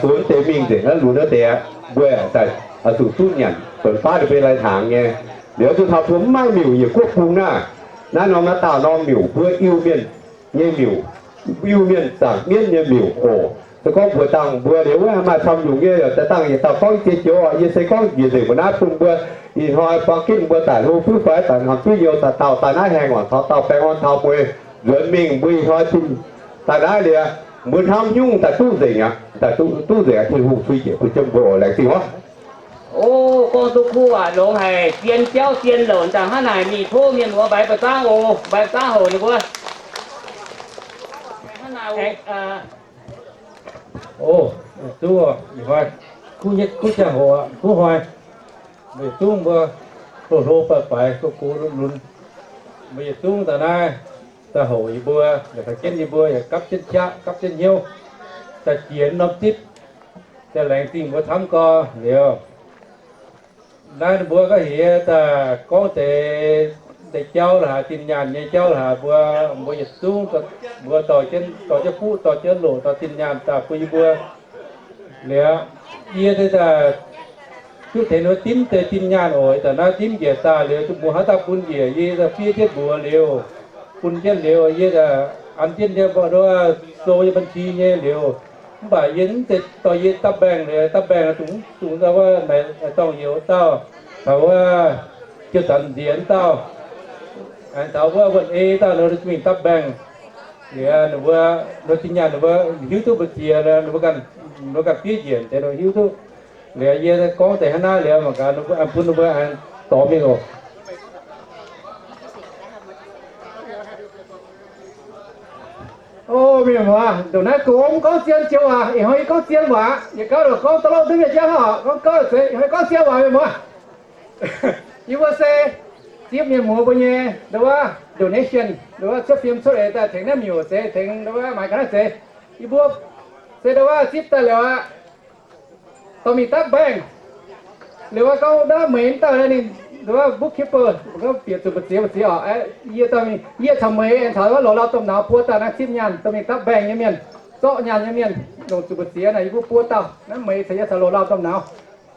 Gox deix mingh nzengc naaiv lunx wuov deix aqv. Mbuo daaih zuqc duqv nyanc donx baav ninh mbuo lai-hnaangx nyei. Liuz zuqc taux mbuo mv maaih miuc yietc guoqv bung naaiv, naaiv norm naaiv dauh norm miuc mbuo Iu-Mienh nyei miuc, Iu-Mienh zaangc mienv nyei miuc oc. Se gorngv mbuox dangh mbuo liuz wuov maaih camv nyungc nyei, daaih dangh yietc dauh gorngv jiex joux oc. Yie se gorngv njiec nzengc mbuo naaiv bun mbuo ih hnoi buang ginv mbuo daaih hlo fuiv fai daaih hnamv duqv youz daaih dauh daaih naaiv haengh orn taux dauh baengh orn taux mueiz nzuonx mingh mbuo ih hnoi zinh daaih naaiv liuz, mbuo hnamv nyungc daaih duqv nzengc aqv, daaih duqv nzengc aqv. Tin-Hungh cui jiez bun jienv mbuo oc. Laengz zingh oc. O, gorngv duqv kuv waac longx haic, zien jauv zien louc, dangh hnangv naaic mingh tov mienh muoz mbaix ba'zangv oc, mbaix ba'zangv houc ninh mbuo. O, duqv, ih hnoi kuv nyei, kuv ziangh hoc, kuv hnoi, mbuo yietc zungv mbuo hlo hlo faix faix, gox gox lunx lunx, mbuo yietc zungv daaih naaiv daaih houc yie mbuo, yaac taux jienv yie mbuo yaac gapv jienv qaqv, gapv jienv hnyouv, daaih jiex norm zipv, daaih laengz zingh mbuo camv gorx liuz. Naaiv mbuo ga'hiex daaih gorngv deix, deix jauv la'haaix, zinh nyaanh nyei jauv la'haaix, mbuo, mbuo yietc zungv, mbuo dorh jienv, dorh jienv fuqv, dorh jienv loqc, dorh zinh nyaanh daaih bun yie mbuo. Liuz, yie daaih duqv tengx ninh mbuo dimv deix zinh nyaanh oc. Ih zanc naaiv dimv njiec daaih liuz, mbuo haaix dauh bun njiec, yie daaih fiev jienv mbuox liuz, bun jienv liuz, yie daaih an jienv nyei mbuo sou nyei บัญชี nyei liuz. Mv baac yie mv zeiz dorh yie dapv mbaengh liuz, dapv mbaengh dungx, dungx wuov naaic dorngh youz dauh, taux wuov jiu zanc nziex dauh, aengx taux wuov wuonh ei dauh, ninh mbuo mingh dapv mbaengh. Liuz ninh mbuo, ninh mbuo zinh nyaanh ninh mbuo hiuv duqv mbu'ziex, ninh mbuo ganh, ninh mbuo ganh fiev njiec deix ninh mbuo hiuv duqv. Liuz yie gorngv deix hnangv naaiv liuz mangc gaax ninh mbuo, bun ninh mbuo aengx dorh mingh oc. O, mienh muoz, ndongc naaiv gox mv gorngv zien joux waac, ih hnoi yie gorngv zien waac, yietc gauv lorqc gorngv da'lorqv duqv mienh jauv oc, gorngv gauh zeiz, ih hnoi gorngv zien waac, mienh muoz. Yie mbuo se zipv mienh muoz mbuo nyei ndau wuov donation, ndau wuov cuotv fiem cuotv eix daaih tengx naaiv miuc zeiz, tengx ndau wuov maaiz ga'naaiv zeiz. Yie mbuo se ndau wuov zipv daaih liuz aqv, dorh mingh dapv mbaengh. Liuz wuov gorngv naaiv Meix dauh ninh ndau wuov bookkeeper, bieqc zuqc mbu'ziex mbu'ziex oc. Yie dorh mingh, yie caux Meix aengx taux wuov lorz lauh domh nauz buo dauh naaiv zipv nyaanh dorh mingh dapv mbaengh nyei mienh, zorqv nyaanh nyei mienh, longc zuqc mbu'ziex naaic yie mbuo buo dauh, naaiv Meix caux yie caux lorz lauh domh nauz.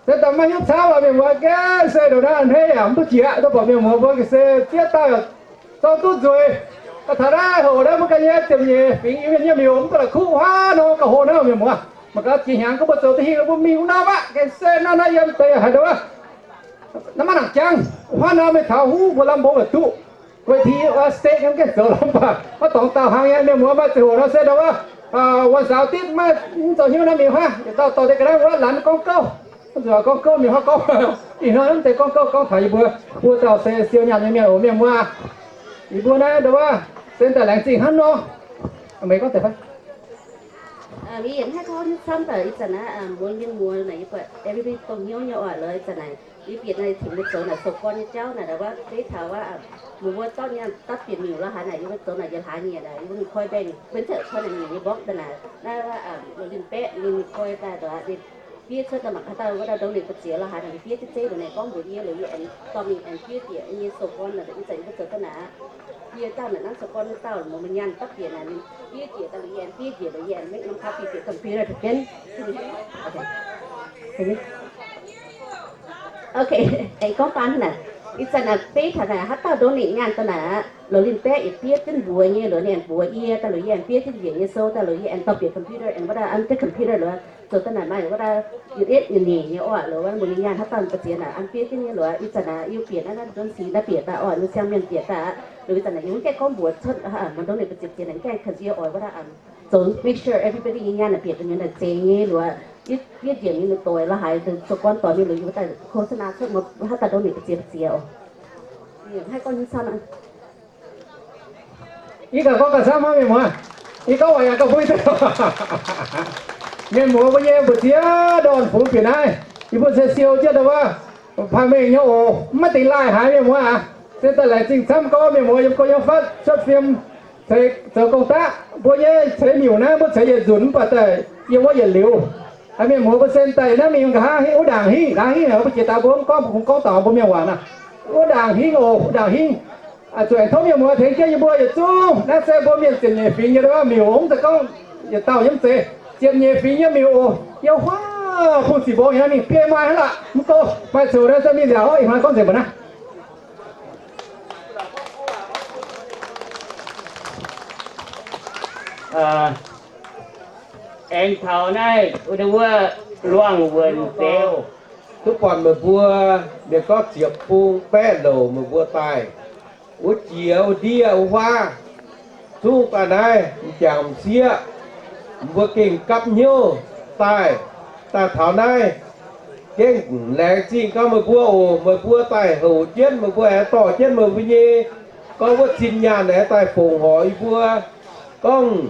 Se daaih maiv hiuv cauv aqv, mienh muoz, ga'naaiv se ndongc naaiv a'hneiv yaac mv duqv jiex, dongh mbuox mienh muoz mbuo ga'sie zieqv dauh zorng duqv nzueic. Taux naaiv hoc naaiv mbuo ganh nyei ziepc nyeic fingx Iu-Mienh nyei miuc mv baac la'kuqv huaav nor gauh hoqc naaiv mienh muoz. Mangc gaax jiex hnyangx gorngv mbuo zoux duqv hingh mbuo mingh wuov norm aqv, ga'sie naaiv naaiv yiem deix haaix ndau wuov, naaiv maiv nangc jangv. Huaav nor mingh taux huv mbuo lamh mbong la'duqv. Guei-ti state mv gaengh zoux lorqc, mv baac maiv dorngx dauh hlang nyei. Mienh muoz maaih ziangh hoc nor se ndau wuov, wuonh saaux ditv maiv zoux hnyouv naaiv mingh huaav, yietc dauh dorh deix ga'naaiv wuov lanz gorngv gouv. Mv zuqc gorngv gouv mingh huaav gorngv. Ih hnoi mv zeiz gorngv gouv, gorngv taux yie mbuo buo dauh se siou nyaanh nyei mienh oc, mienh muoz. Yie mbuo naaiv ndau wuov se daaih laengz zingh hnangv nor. Meih gorngv deix fai? Yie yietc hnangv gorngv nyei camv daaih ih zanc naaiv mbuo mienh muoz naaic yie buatc everybody dongh hnyouv nyei oc. Lorqc, ih zanc naaic yie bieqc naaic tengx mbuo zoux naaic sou gorn nyei jauv naaic, ndau wuov beiv taux wuov, mbuo zorqv nyei dapv bieqc miuc lorqc, haaix naaic yie mbuo zoux naaic yie hlaax nyieqc naaic, yie mbuo mingh koi mbaengh, benx cuotv koi naaic nyieqc nyei mborqv daaih naaic, naaiv wuov, ninh baeqv ninh koi daaih ndau wuov ninh fiev cuotv daaih mangc haaix dauh wuov dauh donate mbu'ziex la'haaix naaic, ninh fiev jienv zeiv loz naaic gorngv mbuox yie loz yie aengx dorh mingh aengx fiev bieqc yie sou gorn naaic, ih zanc yie mbuo zoux daaih naaic, yie dauh naaic nanv sou gorn wuov dauh, mouz meih nyaanh dapv bieqc naaic, ninh fiev bieqc daaih loz yie aengx fiev bieqc, loz yie aengx make norm copy bieqc computer daaih jienv. Ok, aengx gorngv baan naaic, ih zanc naaic beiv taux naaic haaix dauh donate nyaanh daaih naaic, loz ninh baeqv yietc fiev jienv mbuox nyei, loz ninh aengx mbuox yie daaih, loz yie aengx fiev jienv njiec nyei sou daaih, loz yie aengx dorh bieqc computer aengx wuov dauh an jienv computer loz zoux daaih naaic maaih wuov dauh yietc yietv nyei nyeic nyei oc, loz wuov mbuo nyei nyaanh haaix dauh mbu'ziex naaic an fiev jienv nyei loz, ih zanc naaic yie bieqc naaiv naaiv ndonv sic naaiv bieqc daaih oc, mbuo siang mienh bieqc daaih, loz ih zanc naaic yie mv gaengh gorngv mbuox cuotv, mbuo ndonv ninh mbu'ziex ziex naaic gaengh kan sie oix wuov dauh an zoux make sure everybody nyei nyaanh naaic bieqc daaih nyei naaic zeix nyei loz, yie njiec mingh doic la'haaix sou gorn doix mingh loz yie wuov dauh โฆษณา cuotv haaix dauh ndonv ninh mbu'ziex ziex oc. Haih gorngv nyei camv. Yie ganh gorngv ganh camv aqv mienh muoz. Yie gorngv waac yaac gauh mbuo, mienh muoz mbuo nyei mbu'ziex ndorn fungx bieqc naaiv, yie mbuo se siou jienv ndau wuov, paaiv mengh nyei oc, maiv dingx laaih haaix mienh muoz aac. Se daaih laengz zingh camv gorngv mienh muoz yiem go yiem fatv cuotv fiem ceix zoux gong-daqv. Mbuo nyei ceix miuc naaiv mbuo ceix yietc nzunc mv baac daaih yiem wuov yietc liuz. Mienh muoz mbuo sen daaih naaiv mingh nqa'haav hingv wuov ndaangc hingv, nqa'haav hingv mbuo jiex daaih mbuo mv gorngv, mv kungx gorngv taux mbuo mienh waac naaic. Wuov ndaangc hingv oc, wuov ndaangc hingv. Zuqc aengx tov mienh muoz tengx jienv yie mbuo yietc zungv. Naaiv se mbuo mienh ziepc nyeic fingx nyei wuov miuc, mv zeiz gorngv yietc dauh nyei mv zeiz, ziepc nyeic fingx nyei miuc oc. Yie huaav bungx ziqc mbong nyei mingh biei maaih hnangv lorqc, mv go maaih coux naaiv se mingh nziaauc ih hnoi gorngv nzengc mbuo naaiv. Aengx taux naaiv wuov luangh wuonc zeux, duqv buatc meih mbuo, mienh gorngv ziepc bung baeqv louc meih mbuo daaih, wuov jiex wuov ndiev wuov huaav, zungv daaih naaiv m'jangc m'sieqv, mbuo gengh gapv hnyouv daaih, daaih taux naaiv. Gengh laengz zingh gau meih mbuo oc. Meih mbuo daaih houc jienv, meih mbuo aengx dorh jienv meih mbuo nyei gorngv wuov zinh nyaanh aengx daaih fongc horc yie mbuo. Gorngv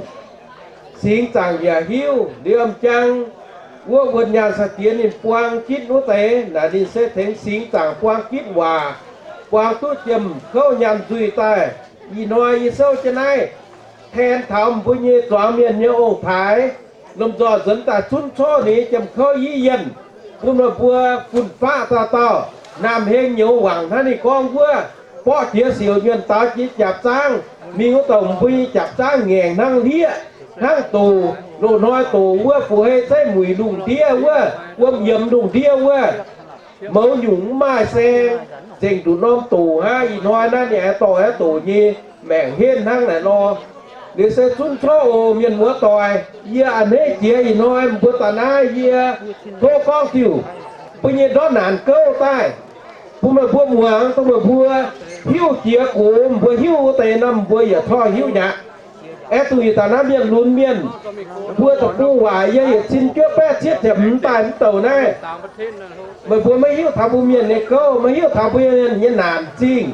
singx zaangc yaac hiuv liemh jang wuov wuonh nyaanh sai-diex ninh buang gitv wuov deix naaic, ninh se tengx singx zaangc buang gitv waac, buang duqv jiem kouv nyaanh nzuih daaih. Ih hnoi yie souv jienv naaiv แทน taux mbuo nyei zuangx mienh nyei ong-taaix, lomh nzoih nzuonx daaih zunv corc ninh nyei jiem kouv yiev yienh bun meih mbuo fun-faqv dauh dauh. Naamh Heng nyouz wangc hnangv ninh gorngv wuov, borqv jiex siouc nyuonh daux jiex jaapc zaangv, mingh wuov douc mbuo nyei jaapc zaangv ngaengc hnangv hlieqv hnangv doc. Loz-hnoi doc wuov fu-hei zeiv muic lungh ndiev wuov, wuom yiemx lungh ndiev wuov, mouz nyungc mv maaih saeng, nzengc nduqc norm doc hnangv. Ih hnoi naaiv ninh aengx dorh aengx doc nyei maengc henv hnangv naaic nor. Liuz se zunv corc oc mienh muoz doic, yie a'hneiv jiex ih hnoi mbuo daaih naaiv, yie tov gorngv diuc mbuo nyei ndortv naanc gouv daaih bun meih mbuo muangx, dongh meih mbuo hiuv jiex gox, mbuo hiuv wuov deix nor mbuo yaac corc hiuv nyaqc. Aeqv, dongh yietc dauh naaiv mienh lunx mienh, mbuo deic-bung waac yie yietc cin juov baeqv cietv ziepc hmz daaih mv douc naaiv. Meih mbuo maiv hiuv taux mbuo mienh nyei gouv, maiv hiuv taux mbuo mienh nyei naanc zingh.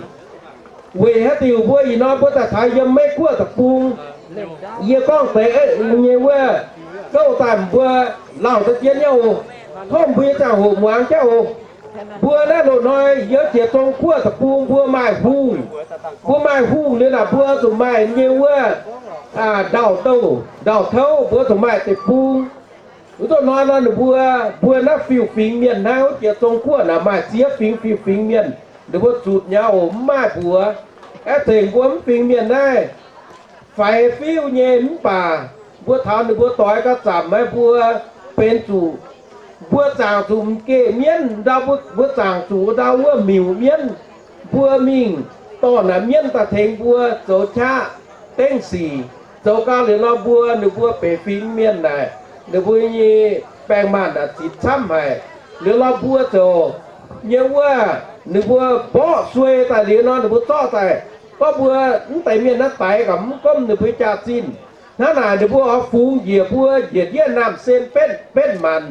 Weic haaix diuc mbuo ih hnoi mbuo daaih taux yiem Meiv-Guoqv deic-bung, yie gorngv deix nyei wuov gouv daaih mbuo lauh deix jienv nyei oc. Tov mbuo nyei ziangh hoc muangx jauv oc. Mbuo naaiv loz-hnoi yiem jiex Zong-Guoqv deic-bung mbuo maaih hungh. Mbuo maaih hungh liuz naaic mbuo zuqc maaih nyei wuov ndau-douh ndau-touv, mbuo zuqc maaih deic-bung. Wuov dongh hnoi nor ninh mbuo, mbuo naaiv fiuv-fingx mienh naaiv wuov jiex Zong-Guoqv naaic maaih ziex fingx fiuv-fingx mienh, ninh mbuo zutc nyei oc, mv maaih mbuox. Aeqv, zengc mbuo mv fingx mienh naaiv faix fiuv nyei mv baac mbuo taux ninh mbuo doix gauh zaamc, mbuo benx zuqc mbuo zaangc zuqc m'geh mienv ndau, mbuo zaangc zuqc ndau wuov miuc mienv. Mbuo mingh dorh naaic mienv daaih tengx mbuo zoux qaqv dengv sic. Zoux gau liuz nor mbuo, ninh mbuo benx fingx mienh naaic, ninh mbuo nyei baeng-maanh naaic zitc camv haic. Liuz nor mbuo ziouc nyei wuov, ninh mbuo mborqv suei daaih liuz nor ninh mbuo zorqv daaih gorngv mbuo mv deix mienh naaiv daix gaax mv gomv ninh mbuo jaax-zinh. Hnangv naaic ninh mbuo oix fungx njiec mbuo njiec ndiev naamh sen betv betv maanc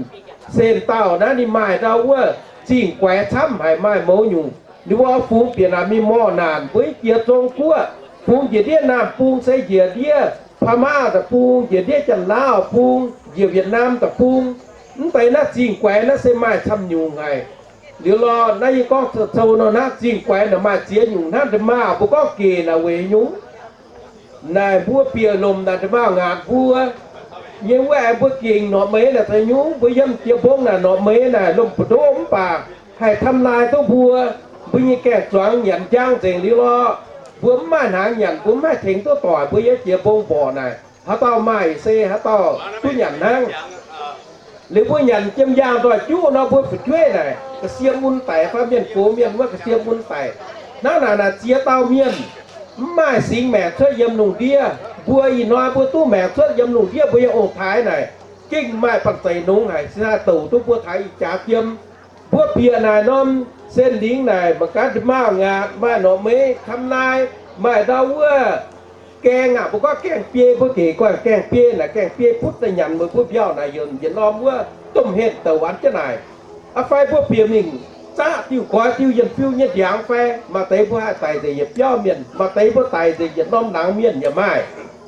sen dauh naaiv ninh maaih ndau wuov zingh guaix camv haic, maaih mouz nyungc. Ninh mbuo oix fungx bieqc naaic mingh morh naanc mbuo jiex Zong-Guoqv, fungx njiec ndiev naamh bung se njiec ndiev Paa^maa deic-bung, njiec ndiev Janx-Laauv bung, njiec Wietc^naam deic-bung. Mv deix naaiv zingh guaix naaiv se maaih camv nyungc haic. Liuz lorh naaiv yie gorngv zoux nor hnangv, zingh guaix naaic maaih ziex nyungc hnangv. Nda'maauh mbuo gorngv gec naaic weic nyungc, naaic mbuo bieqc lomc naaic nda'maauh ngaatc mbuo. nyei wuov aengx mbuo gengh norqc meix naaic za'nyungc, mbuo yiem jiex mbong naaic norqc meix naaic lomh mbu'ndongv mv baac haih ทำลาย duqv mbuo, mbuo nyei gaeng-zuangx nyanc njang nzengc liuz lorqc. Mbuo mv maaih hnaangx nyanc, mbuo mv haih tengx duqv doic, mbuo yiem jiex mbong mborqc naaic, haaix dauh maaih se haaix dauh duqv nyanc hnangv. Liuz mbuo nyanc jiem yaangh nzoih juqv nor, mbuo fu'jueiv naaic ga'sie mun daic fai mienh gox mienh wuov ga'sie mun daic. Hnangv naaic naaic ziex dauh mienh mv maaih singx maengc cuotv yiem lungh ndiev. Mbuo ih hnoi mbuo duqv maengc cuotv yiem lungh ndiev, mbuo yiem ong-taaix naaic gengh maaih banh zeic nongx haic, se haih douc duqv mbuo taux ih jaax jiem. Mbuo bieqc naaic norm Singx Lingh naaic mangc gaax, nda'maauh ngaatc, maaih norqc meix ทำลาย, maaih ndau wuov gaeng aac, mbuo gorngv gaeng-biei, mbuo gec guanh gaeng-biei naaic, gaeng-biei butv daaih nyanc meih mbuo mbiauh naaic, yietc norm wuov domh henh douc wanc jienv naaic. Aa, fai mbuo bieqc mingh zaqv diuh goix diuh yienh fiu nyei ndiangx fai, maaih deix mbuo haih daic nzengc yietc biauv mienh, maaih deix mbuo daic nzengc yietc norm laangz mienh yaac maaih.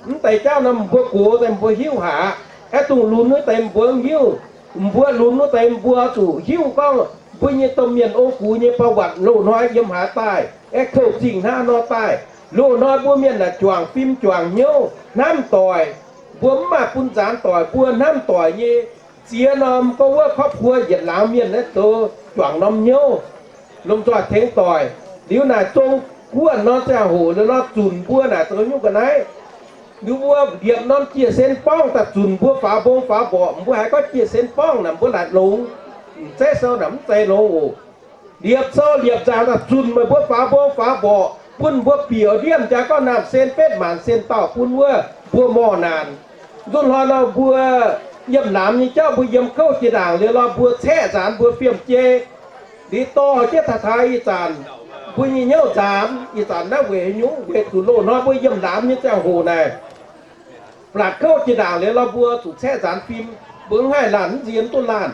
Mv deix jauv norm mbuo gox daaih mbuo hiuv haic aqv. Aeqv, dongh lunx wuov deix mbuo mv hiuv. Mbuo lunx wuov deix mbuo zuqc hiuv gorngv mbuo nyei domh mienh ong-gux nyei ประวัติ loz-hnoi yiem haaix daaih, aeqv, kouv zingh hnangv nor daaih. Loz-hnoi mbuo mienh naaic juangc fim juangc hnyouv hnamv doic. Mbuo mv maaih bun nzaanx doic, mbuo hnamv doic nyei ziex norm gorngv wuov ครอบครัว yietc laangz mienh naaiv zoux juangc norm hnyouv, lomh nzoih tengx doic. Liuz naaic zong guoqv nor ziangh hoc liuz nor zunc mbuo naaic zoux nyungc ga'naaiv. Liuz mbuo liepc norm jiex sen borngv daaih zunc mbuo faaux mbong faaux mborqc. Mbuo haiz gorngv jiex sen borngv naaic mbuo laaic longx, m'zeiv sou naaic mv zeiz longx oc. Liepc sou liepc nzaangc daaih zunc meih mbuo faaux mbong faaux mborqc, bun mbuo bieqc ndiemv jaax gorngv naamh sen betv maanc sen dauh bun wuov mbuo morh naanc. Nzunc hloi nor mbuo yiem laamz nyei jauv mbuo yiem kouv jiex ndaangc liuz nor mbuo caeqv nzaanx mbuo fiem jei. Liuz dorh jienv taux taux ih zanc mbuo nyei hnyouv nzaamx. Ih zanc naaiv weic haaix nyungc? Weic zuqc loz-hnoi mbuo yiem laamz nyei ziangh hoc naaic, blatc kouv jiex ndaangc liuz nor mbuo zuqc caeqv nzaanx fim, mbuo mv haih laanh mv nziex mv duqv laanh.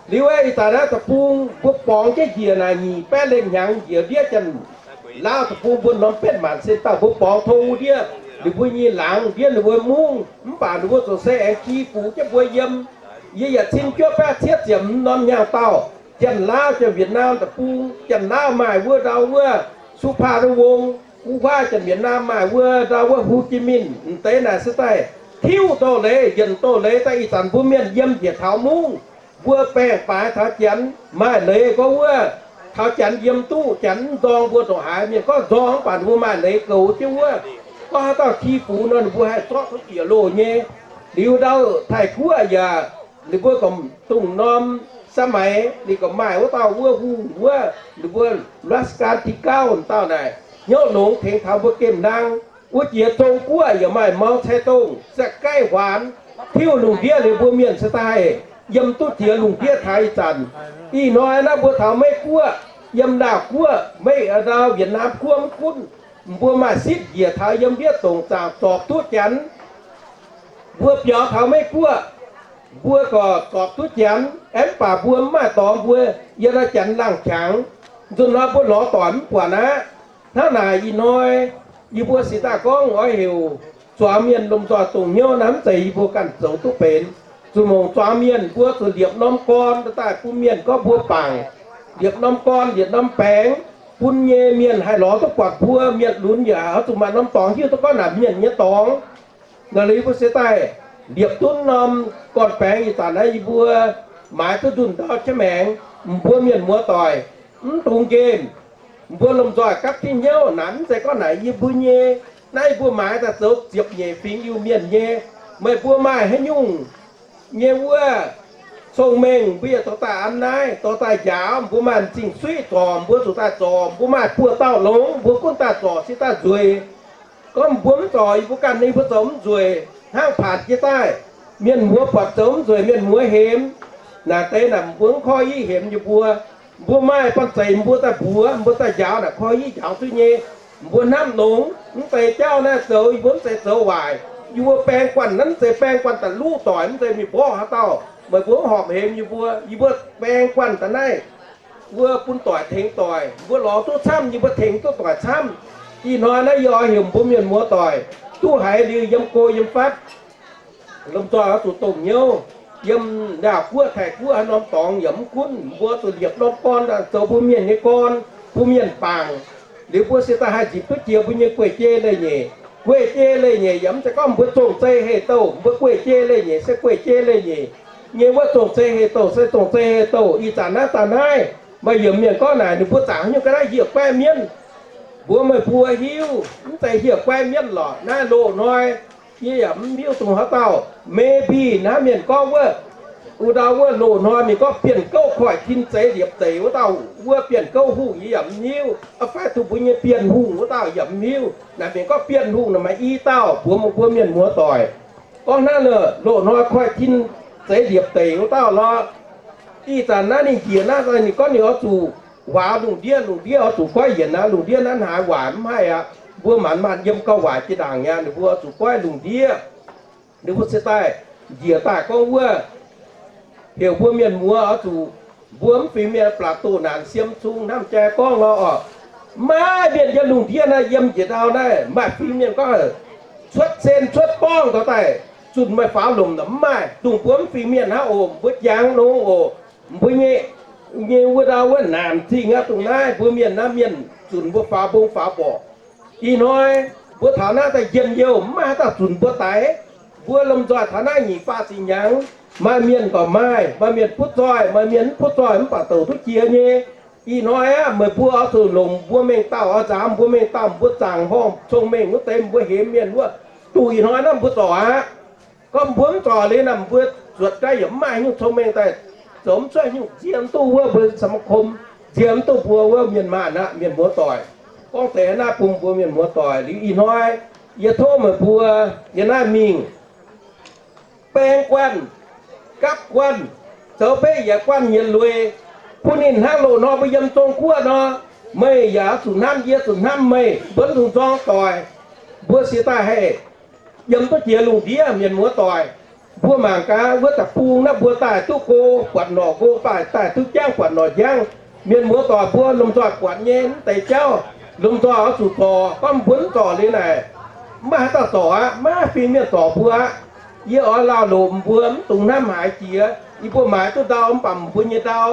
Liuz aeqv, ih zanc naaiv deic-bung mbuo borngz jienv njiec naaic nyic baeqv lengh hnyangx njiec ndiev Janx-Laauv deic-bung mbuo norm betv maanc sen dauh mbuo borngz tong ndiev ninh mbuo nyei laangz ndiev ninh mbuo mungv, mv baac ninh mbuo zoux se aengx ki fuc jienv mbuo yiem. Yie yaac cin juov baeqv cietv ziepc hmz norm hnyangx-daauh, Janx-Laauv, Janx-Wietc-Naam deic-bung, Janx-Laauv maaih wuov ndau wuov สุพรรณวงศ์, wuov nqa'haav Janx-Wietc-Naam maaih wuov ndau wuov โฮจิมินห์. M'deix naaic se daaih tiuv doz leiz, yienc doz leiz daaih. Ih zanc mbuo mienh yiem njiec taux mungv, mbuo baengh baaix taux Janx maaih leiz gorngv wuov, taux Janx yiem duqv, Janx mv nzorng mbuo ndongc haaix. Mienh gorngv nzorng mv baac ninh mbuo maaih leiz goux jienv wuov. Gorngv haaix dauh ki fuc nor ninh mbuo haih zorqv duqv bieqc loh nyei. Liuz ndau Taiv-Guoqv yaac ninh mbuo gorngv dongh norm สมัย ninh gorngv maaih wuov dauh wuov hungh wuov, ninh mbuo รัชกาลที่เก้า dauh naaic hnyouv longx tengx taux mbuo gemh hlang. Wuov jiex Zong-Guoqv yaac maaih เมาเจ๋อตุง, Za'gaih Huaanx, tiuv lungh ndiev liuz mbuo mienh se daaih yiem duqv jiex lungh ndiev taux ih zanc. Ih hnoi naaiv mbuo taux Meiv-Guoqv, yiem Laauh Guoqv, Meiv, ndau Wietc-Naam Guoqv mv gunv, mbuo maaih sitv njiec taux yiem ndiev dongc zaangc zorpc duqv Janx. Mbuo biaux taux Meiv-Guoqv, mbuo gorqv zorpc duqv Janx, aeqv, mv baac mbuo mv maaih dorngx mbuo yiem naaiv Janx laangh qangx. Nzunc hnoi mbuo lorz doic mv buatc aqv. Hnangv naaic ih hnoi yie mbuo singx daaih gorngv oix heuc zuangx mienh lomh nzoih dongh hnyouv naaiv mv zeiz yie mbuo ganh zoux duqv benx. Zuqc mongc zuangx mienh mbuo zuqc liepc norm gorn daaih bun mienh gorngv mbuo bangc, liepc norm gorn liepc norm baengx bun nyei mienh haih lorz duqv buatc mbuo. Mienh lunx yaac oix zuqc maaih norm dorngx hiuv duqv gorngv naaic mienh nyei dorngx. Nor liuz mbuo se daaih liepc duqv norm gorn-baengx. Ih zanc naaiv yie mbuo maaiz duqv ndunh ndau jienv maengx, mbuo mienh muoz-doic mv dungx nqemh. Mbuo lomh nzoih gapv diuh hnyouv naaic, mv zeiz gorngv naaic yie mbuo nyei. Naaiv yie mbuo maaiz daaih zoux ziepc nyeic fingx Iu-Mienh nyei. Meih mbuo maaih haaix nyungc nyei wuov cong-mengh mbuo yaac dorh daaih an naaiv, dorh daaih njaaux. Mbuo maaih m'zing suiv zorc mbuo zuqc daaih zorc. Mbuo maaih buoz-dauh longx mbuo gunv daaih zorc, se daaih nzueic. Gorngv mbuo mv zorc, yie mbuo ganh ninh mbuo zoux mv nzueic hnangv paanc jiez daaih. Mienh muoz buatc zoux mv nzueic mienh muoz hemx. Naaic deix naaic mbuo mv korv-iqv hemx yie mbuo. Mbuo maaih banh zeic mbuo daaih mbuox, mbuo daaih njaaux naaic korv-iqv njaaux duqv nyei. Mbuo hnamv longx, mv zeiz jauv naaiv zoux yie mbuo mv zeiz zoux waaic. Yie mbuo baeng guanh naaiv mv zeiz baeng guanh daaih luv doic, mv zeiz mingh mborqv haaix dauh. Meih mbuo mv horpc hemx yie mbuo. Yie mbuo baeng guanh daaih naaiv wuov bun doic tengx doic. Mbuo lorz duqv camv yie mbuo tengx duqv doic camv. Ih hnoi naaiv yie oix heuc mbuo mienh muoz-doic duqv haiz liuz yiem go yiem fatv, lomh nzoih oix zuqc dongh hnyouv. Yiem Laauh Guoqv, Taiv Guoqv, haaix norm dorngx yaac mv gunv, mbuo zuqc liepc norm gorn zoux mbuo mienh nyei gorn, bun mienh bangc. Liuz mbuo se daaih haih nzipc duqv jiex mbuo nyei guei-jei leiz-nyeic. guei jei leiz-nyeic yaac mv zeiz gorngv mbuo zongh zei heh douh. Mbuo guei jei leiz-nyeic se guei jei leiz-nyeic nyei wuov, zongh zei heh douh se zongh zei heh douh. Ih zanc naaiv daaih naaiv, maaih yiemc mienh gorngv naaic ninh mbuo zaangc haaix nyungc ga'naaiv hieh guaiv mienv. Mbuox meih mbuo hiuv, mv zeiz hieh guaiv mienv lorqc. Naaiv loz-hnoi yie yaac mv hiuv dongh haaix dauh, maybe naaiv mienh gorngv wuov, wuov ndau wuov loz-hnoi mienh gorngv Bienh Gouv Koiv-Tin zeix liepc deic wuov dauh, wuov Bienh Gouv Hungh yie yaac mv hiuv. Fai dongh mbuo nyei Bienh Hungh wuov dauh yaac mv hiuv. Naaic mienh gorngv Bienh Hungh naaic maaih i dauh, mbuox meih mbuo mienh muoz-doic, gorngv naaiv loz-hnoi Koiv-Tin zeix liepc deic wuov dauh lorqc. Ih zanc naaiv ninh njiec naaiv, ninh gorngv ninh oix zuqc waaz lungh ndiev, lungh ndiev oix zuqc goiv yienc aqv. Lungh ndiev naaiv haaix waaic mv haih aqv. Mbuo maanc maanc yiem gauh waaic jiex ndaangc nyei, ninh mbuo oix zuqc goiv lungh ndiev. Ninh mbuo se daaih njiec daaih gorngv wuov, heuc mbuo mienh muoz oix zuqc, mbuo mv fingx mienh blatc doh naanc siem cung hnamv jai gorngv lorqc. Maiv maaih mienh yiem lungh ndiev naaiv, yiem njiec ndau naaiv maaih fingx mienh gorngv cuotv sen cuotv borngv dorh daaih zunh meih faaux lomc nor, mv maaih. Dongh mbuo mv fingx mienh hnangv oc, mbuo jangx nor oc. Mbuo nyei, nyei wuov ndau wuov naanc zingh aqv. Dongh naaiv mbuo mienh naaiv mienh zunc mbuo faaux mbong faaux mborqc. Ih hnoi mbuo taux naaiv daaih njien-youh, mv maaih haaix dauh zunc mbuo daix. Mbuo lomh nzoih taux naaiv nyic faah ziepc hnyangx, maaih mienh gorqv maaih, maaih mienh butv zoih, maaih mienh mv butv zoih, mv baac douc duqv jiex nyei. Ih hnoi aqv, meih mbuo oix zuqc longc mbuo mengh dauh, oix nzaamx mbuo mengh dauh, mbuo zaangc horngh cong-mengh wuov deix mbuo hemx mienh wuov, duqv ih hnoi naaiv mbuo zorc aqv. Gorngv mbuo mv zorc liuz naaic, mbuo zuotc gaax yaac mv maaih nyungc cong-mengh daaih, zoux mv cuotv nyungc, nziex mv duqv wuov mbuo สมาคม, nziex mv duqv mbuo wuov mienh maanh aqv, mienh muoz-doic. Gorngv deix naaiv bun mbuo mienh muoz-doic liuz ih hnoi, yie tov meih mbuo yiem naaiv mingh baeng guanh, gapv guanh, zoux beiv yietc guanh yietc lueic, bun ninh hnangv loz-hnoi mbuo yiem Zong-Guoqv nor, meih yaac zuqc hnamv, yie zuqc hnamv meih, mbuo mv dungx nzorng doic. Mbuo siex daaih haih yiem duqv jiex lungh ndiev, mienh muoz-doic. Mbuo mangc gaax wuov da'bung naaiv mbuo daaih duqv go buatc norqc go, daaih daaih duqv jangv buatc norqc njangv. Mienh muoz-doic, mbuo lomh nzoih buatc nyei mv deix jauv, lomh nzoih oix zuqc zorc. Gorngv mbuo mv zorc liuz naaic, mv maaih haaix dauh zorc aqv. Maiv fingx mienh zorc mbuo aqv. Yie oix lauh lomc mbuo, mv dungx hnamv haaix jiex. Yie mbuo maaiz duqv ndau mv baac mbuo nyei ndau,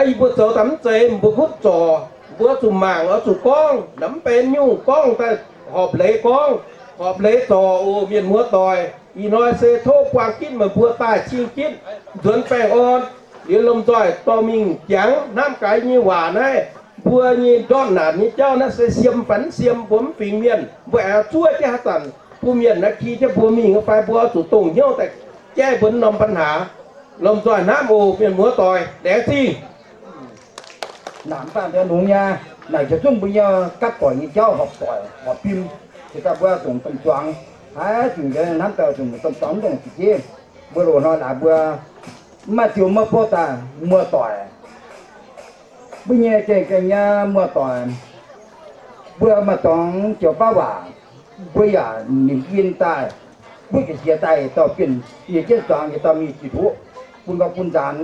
yie mbuo zoux daaih mv zeiz mbuo kuv zorc. Mbuo zuqc mangc, oix zuqc gorngv, naaic mv benx nyungc gorngv daaih horpc leiz gorngv, horpc leiz zorc oc, mienh muoz-doic. Ih hnoi se tov buang gitv meih mbuo daaih cing gitv nzuonx baengh orn. Liuz lomh nzoih dorh mingh jangx hnamv gaax nyei waac naaiv. Mbuo nyei ndortv naanc nyei jauv naaiv se siem fai mv siem, mbuo mv fingx mienh, mbuo aengx zuov jienv haaix zanc bun mienh naaiv ki jienv mbuo mingh fai mbuo zuqc dongh hnyouv daaih jaiv mbuo norm ปัญหา. Lomh nzoih hnamv oc, mienh muoz-doic, laengz zingh. Naaic mv baac nduov nungx nyei, naaic ziouc zungv mbuo nyei gapv doic nyei jauv horpc doic horpc fim. Jiex daaih mbuo dongh domh zuangx, haiz zuqc hnamv daaih dongh domh zuangx mv dongh ziqc jienv. Mbuo loz-hnoi laaix mbuo mv maaih ziouc maiv bov daaih muoz-doic. Mbuo nyei gengh gengh nyei muoz-doic, mbuo maaih dorngx joux baav waac, mbuo yaac nimc win daaih, mbuo ga'qiex daaih yietc dauh bienh, yietc jienv zuangx yietc dauh mingh jiex nduqv, bun gau bun nzaanx.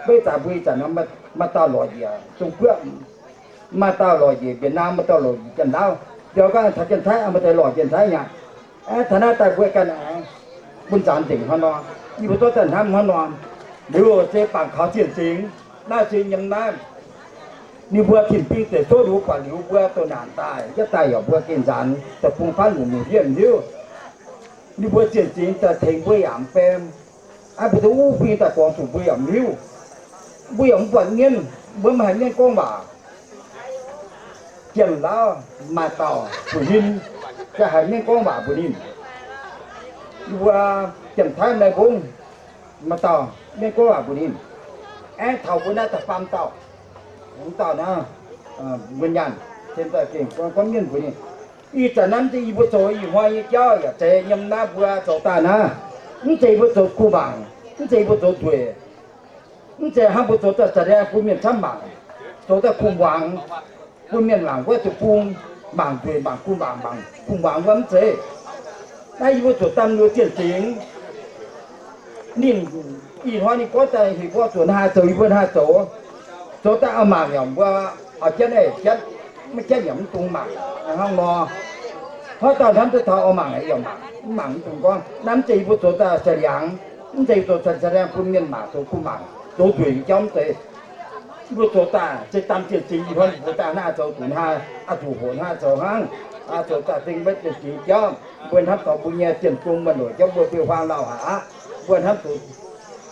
Beiv daaih mbuo ih zanc maaih dauh lorz njiec Zong-Guoqv, maaih dauh lorz njiec Việt Nam, maaih dauh lorz njiec Janx-Lauv. Njoux gau taux Janx-Taiv, maaih deix lorz Janx-Taiv nyei. Aeqv, taux naaiv daaih mbuo ganh aengx bun nzaanx nzengc hnangv nor. Yie mbuo zorqv daaih hnamv hnangv nor. Liuz se bangc kaux zienh zingx, naaiv se yiem naaiv ninh mbuo tin-bing zeiv souv liuz buatc liuz mbuo doh naanc daaih, yietv daaih yaac mbuo gengh nzaanx daaih bung faanv lungc miuc-ndiev hiuv. Ninh mbuo zienh zingx daaih tengx mbuo yaac mv bem. Aa, mbuo duqv wuov fing daaih gorngv zuqc mbuo yaac mv hiuv. Mbuo yaac mv buatc mienv, mbuo maiv haiz mienv gorngv waac. Janx-Lauv maaih dauh zuqc hin, se haiz mienv gorngv waac mbuox ninh. Mbuo Janx-Taiv maiv mbungv, maaih dauh mienv gorngv waac mbuox ninh. Aengx taux mbuo naaiv da'faam dauh, mv dauh naaiv, mbuo nyaanh, gorngv mienv mbuox ninh. Ih zanc naaiv mv zeiz yie mbuo zoux ih hnoi nyei jauv yaac zeiz yiem naaiv mbuo zoux daaih naaiv. Mv zeiz yie mbuo zoux kuh mangc, mv zeiz yie mbuo zoux nzueic. Mv zeiz hnangv mbuo zoux daaih แสดง bun mienh camv mangc, zoux daaih kuh muangx, bun mienh mangc wuov deic-bung, mangc nzueic, mangc kuh mangc, mangc kuh muangx wuov mv zeiz. Naaiv yie mbuo zuqc daan mbuo zienh zingx. Ninh ih hnoi ninh gorngv daaih heuc mbuo zuqc hnangv haaix zoux, yie mbuo hnangv haaix zoux. Zoux daaih oix mangc yaac mbuo oix jienv, jienv, maiv jienv yaac mv dungx mangc hnangv nor. Hnoi dauh hnamv duqv taux oix mangc yaac mangc, mv mangc mv dungx gorngv. Naaiv mv zeiz yie mbuo zoux daaih แสดง, mv zeiz yie mbuo zoux แสดง bun mienh mangc, zoux kuh mangc, zoux nzueic nyei jauv mv zeiz. Yie mbuo zoux daaih se daan zienh zingx, ih hnoi yie mbuo daaih hnangv haaix zoux zuqc hnangv haaix, oix zuqc hoqc hnangv haaix zoux hnangv. Zoux daaih zingh maiv zingh jiex jauv, mbuo hnamv taux mbuo nyei Janx-Zung maaih luoqc jauv mbuo fih huaang lauh haic aqv. Mbuo hnamv zuqc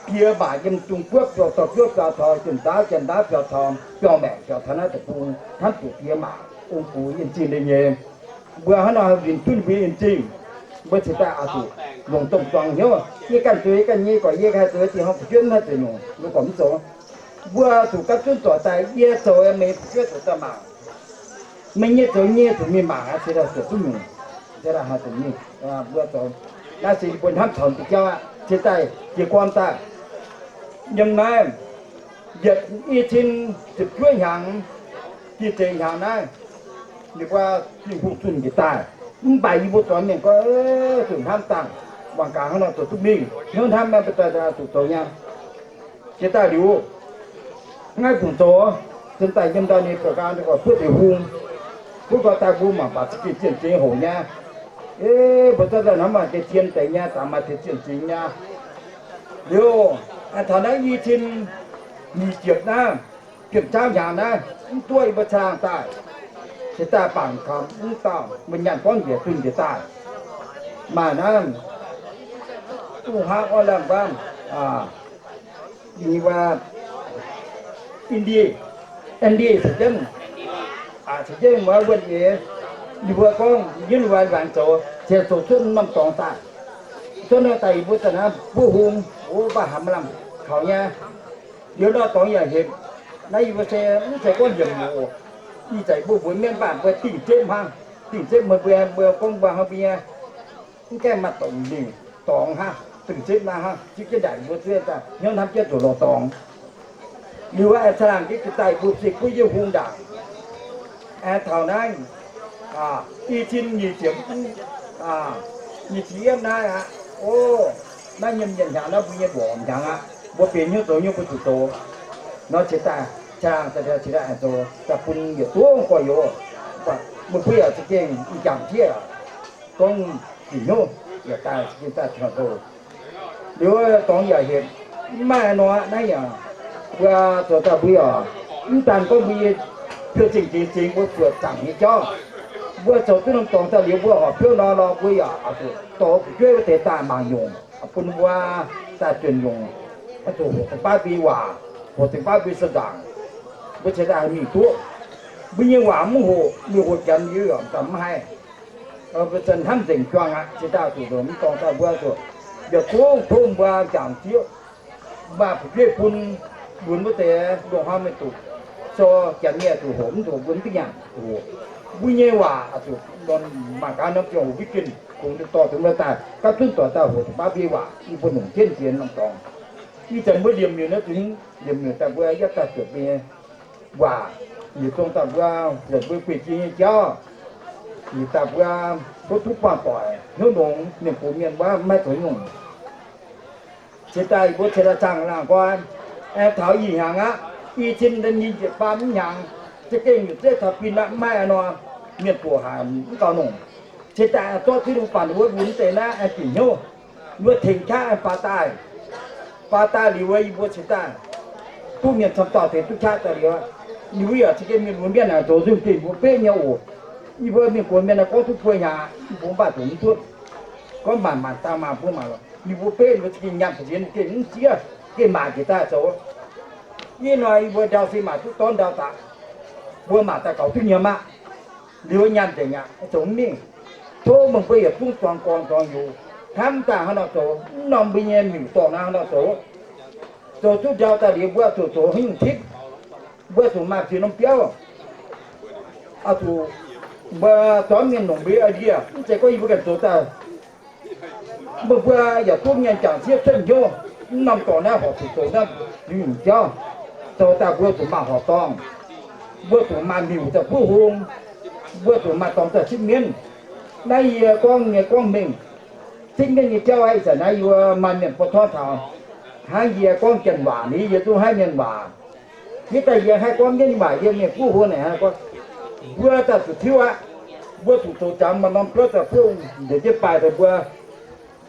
piex maac yiem Zung-Guoqv biaux dorh juov biaux taux Janx-Ndaauv, Janx-Ndaauv biaux taux biauv maengc biaux taux naaiv deic-bung, hnamv zuqc piex maac ong-gux yiem zingh nyei. Mbuo hnangv nor haih nzuonx duqv mbuo yiem zingh. Mbuo cingx daaih oix zuqc longc domh zuangx hnyouv, yie ganh zoux yie ganh nyei, gorqv yie haih zoux dingh hnangv fu'jueiv mv haih zoux nyungc, mbuo gorqv mv zoux. Mbuo zuqc gapv zunv zorc daaih, yie zoux meih fu'jueiv zoux daaih mangc. Meih nyei zoux nyei, zuqc mingh mangc aqv, cingx daaih zoux duqv nyungc, cingx daaih haih zoux nyungc. Mbuo zoux naaiv se mbuo hnamv taux deix jauv aqv. Cingx daaih jiez gorn daaih, yiem naaiv yietc i cin ziepc juov hnyangx, dieh deix hnyangx naaiv, ninh mbuo Tin-Hungh zunh njiec daaih. Mv baac yie mbuo zuangx mienh gorngv zuqc hnamv dangh, wangc gaax hnangv nor zoux duqv mingh. Hnyouv hnamv maiv baac daaih zuqc zoux nyei. Jiex daaih liuz, naaiv fungc zoux, zinh daaih yiem ndau ninh buatc gau ninh gorngv buov deix hung, buov gau daaih mbuo mangc baac za'gengh zien zingx hoc nyei. Mbuo zorqv daaih hnamv maaih deix zien deix nyei, dangx maaih deix zien zingx nyei. Liuz, taux naaiv i cin nyic ziepc naaiv, ziepc zaangv hnyangx naaiv, mv duqv yie mbuo caangh daaih, cingx daaih bangc kaux mv dauh mbuo nyaanh gorngv njiec dunh njiec daaih. Maaih naaiv, wuov hnangv orv lamh wuov, India, India caux jienv, caux jienv wuov wuonh eix, ninh mbuo gorngv yie mbuo laengz zoux, cingx zoux cuotv norm dorngx daaih. Cuotv norm daaih yie mbuo daaih naaiv buov hung, wuov baac haaix maaih lamh kaux nyei. Liuz nor dorngx yaac hepc, naaiv yie mbuo se mv zeiz gorngv liemh nyuoqc, ih zanc mbuo mbuox mienv baac mbuo dingh zipv hnangv, dingh zipv meih mbuo, mbuo gorngv mbuo hnangv mbuo nyei, mv gaengh maaih dongc lingc dorngx hnangv, dingh zipv naaiv hnangv, zipv jienv ndaangc mbuo zuov daaih hnyouv hnamv jienv zuqc lorz dorngx. Liuz aengx caangh laangh jienv jiex daaih mbuo se buov yie hung ndaangc. Aengx taux naaiv, i cin nyic ziepc, nyic ziepc yietv naaiv aqv. O, naaiv nyei mienh hnyangx naaiv mbuo nyei mbuoqc hnyangx aqv. Mbuo benx hnyouv zoux hnyouv mbuo zuqc zoux. Nor cingx daaih caangh laangh daaih cingx daaih aengx zoux daaih bun yietc zungv gorx-youz, mbuo buov yaac za'gengh m'jangc jieqv, gorngv bieqc hnyouv yaac daaih za'gengh daaih tengx zoux. Liuz dorngx yaac hepc, mv maaih nor naaiv yaac, mbuo zoux daaih mbuo yaac, mv daan gorngv mbuo nyei piou zingh zingx zingx mbuo zuoqc zaangc nyei jauv. Mbuo zoux duqv norm dorngx daaih liuz mbuo horpc piouv nor, nor mbuo yaac oix zuqc dorh fu'jueiv wuov deix daaih mangc nyungc, bun mbuo daaih zuonc nyungc, oix zuqc hoqc deix baav mbuo nyei waac, hoqc deix baav mbuo nyei saah-nzaangc, mbuo cingx daaih haih mingh duqv. Mbuo nyei waac mv hoqc, mingh hoqc janx yaac mv haih. Mbuo za'gengh hnamv nzengc juangc aqv. Cingx daaih zuqc longc mv dorngx daaih mbuo zuqc yietc zungv tov mbuo jangc jieqv, maaih fu'jueiv bun, lunx wuov deix loz-hnoi mienh zuqc sou, janx mienh zuqc hoqc, mv zuqc mbuo mv duqv nyanc hoqc. Mbuo nyei waac zuqc mangc gaax norm ziangh hoc mbuo ginh kungx dorh dongh mbuo daaih gapv zunv doic daaih hoqc deix baav mbuo nyei waac, yie mbuo longc jienv jiex norm dorngx. Ih zanc mbuo liemh miuc naaiv zuqc liemh miuc daaih mbuo yietv daaih zuotc mbuo nyei waac, yietc zungv daaih mbuo zuotc mbuo gueic jiex nyei jauv, yietc daaih mbuo duqv duqv buangh doic hnyouv longx, mienh gox mienh wuov maiv zoux nyungc. Cingx daaih mbuo cingx daaih zaangh laangh nqoi, aengx taux ih hnyangx aqv, i cin nyic ziepc faam hnyangx, za'gengh nyutc zeiv taux bin aqv, mv maaih aqv nor, mienh doqc haic mv gaux longc. Cingx daaih zorqv Tin-Hungh baac ninh mbuo lunx deix naaiv aengx bieqc hnyouv, ninh mbuo tengx qaqv aengx faaux daaih. Faaux daaih liuz wuov yie mbuo cingx daaih duqv mienh camv dauh deix duqv qaqv daaih liuz, ninh mbuo yaac cingx jienv mingh lunx mienv naaic zoux nzungh dingh mbuo beqv nyei oc. Yie mbuo mienh gox mienh naaiv gorngv duqv buo hnyangx, yie mbuo mv baac zoux mv duqv. Gorngv maanc maanc dangh maanc mbuo maanc lorqc, ninh mbuo beqv ninh mbuo za'gengh nyaanh da'nzienx gengh mv siev, gengh maaic njiec daaih zoux. Yie hnoi yie mbuo ndau se maaic duqv dorv ndau daaih, mbuo maaic daaih gaux duqv nyiemc aqv. Liuz nyaanh nzengc aqv, zoux mv mingh. Tov meih mbuo yietc zungv zuangx gorngv zuangx youz, hnamv daaih hnangv nor zoux, mv norm mbuo nyei miuc-dorngh naaiv hnangv nor zoux. Zoux duqv ndau daaih liuz mbuo zuqc zoux haaix nyungc tipv, mbuo zuqc maaih ziex norm biauv. Oix zuqc mbuo zormv mienh longc mbuo nyei idea, mv zeiz gorngv yie mbuo ganh zoux daaih. Meih mbuo yaac duqv mienh jangc sieqv cuotv hnyouv, mv norm dorngx naaiv horpc zuqc zoux naaiv nyungc jauv. Zoux daaih mbuo zuqc maaih horqc dorngh, mbuo zuqc maaih miuc daaih buov hung, mbuo zuqc maaih dorngx daaih zipv mienv. Naaiv yie gorngv nyei gorngv mengh, zipv mienv nyei jauv ih zanc naaiv yie maaih mienh buo torngv taux, hnangv yie gorngv janx waac ni, yie zungv haih mienh waac. Yie daaih yie haih gorngv mienv waac, yie mienh buov hung naaic gorngv, mbuo daaih zuqc tiuv aqv. Mbuo zuqc zoux jangx maaih norm biauv daaih buov nzengc jienv baaih daaih mbuo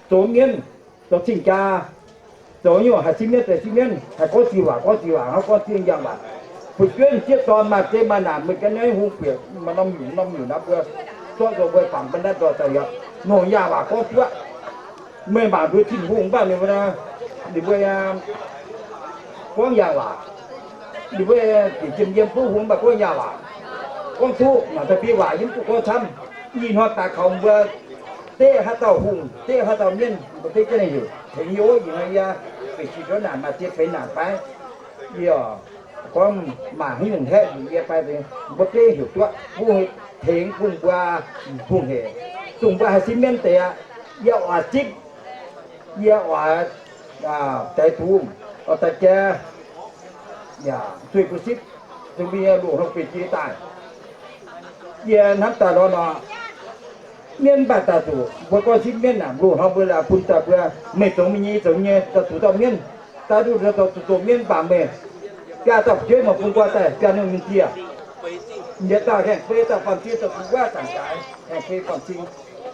zoux mienv, zoux cing-jaa, zoux nyungc haih zipv mienv daaih zipv mienv, haih gorngv ziex waac gorngv ziex waac, haih gorngv ziex njang waac. Fu'jueiv m'sieqv dorn maaih zei maaih naanc, meih ganh naaiv hung bieqc maaih norm miuc norm miuc naaiv mbuo zorqv nzoih mbuo fangx mbuo naaiv nzoih daaih yaac nongc yaangh waac gorngv duqv. Meih mangc mbuo Tin-Hungh mv baac ninh mbuo, ninh mbuo gorngv yaangh waac, ninh mbuo bieqc jiem yiem buv hungh mv baac gorngv yaangh waac, gorngv duqv mangc daaih biei waac yie mv duqv gorngv camv. Ih hnoi daaih kaux mbuo deqv haaix dauh hungh, deqv haaix dauh mienv, mbuo deqv jienv ninh heuc tengx yie, ih hnoi yie feix qiex nduov naanc maaih ziex feix naanc fai, yie gorngv maaih haaix nyungc haeqv yie fai, mbuo deqv heuc duqv, mbuo tengx bun mbuo hungh hec, dongh mbuo haih sipv mienv deix aqv. Yie oix zipv, yie oix deix dungz, oix daaih jaa, yaac zueih mbuo sipv, dongh mbuo nyei loz-hnoi bun jiex daaih. Yie hnamv daaih lorz nor, mienv mv baac daaih zuqc mbuo gorngv sipv mienv aac, loz-hnoi mbuo laaix bun daaih mbuo, meih zoux meih nyei, yie zoux nyei, daaih zuqc dauh mienv, daaih duqv zoux, zoux, zoux mienv mv baac meih biaa dauh fu'jueiv maaih bun nqoi daaih biaa nyungc mienh dieh. Yietc dauh haengh fei, dauh faam-fim, dauh zuqc wuov zaangc jaaix, haengh fei faam-fim.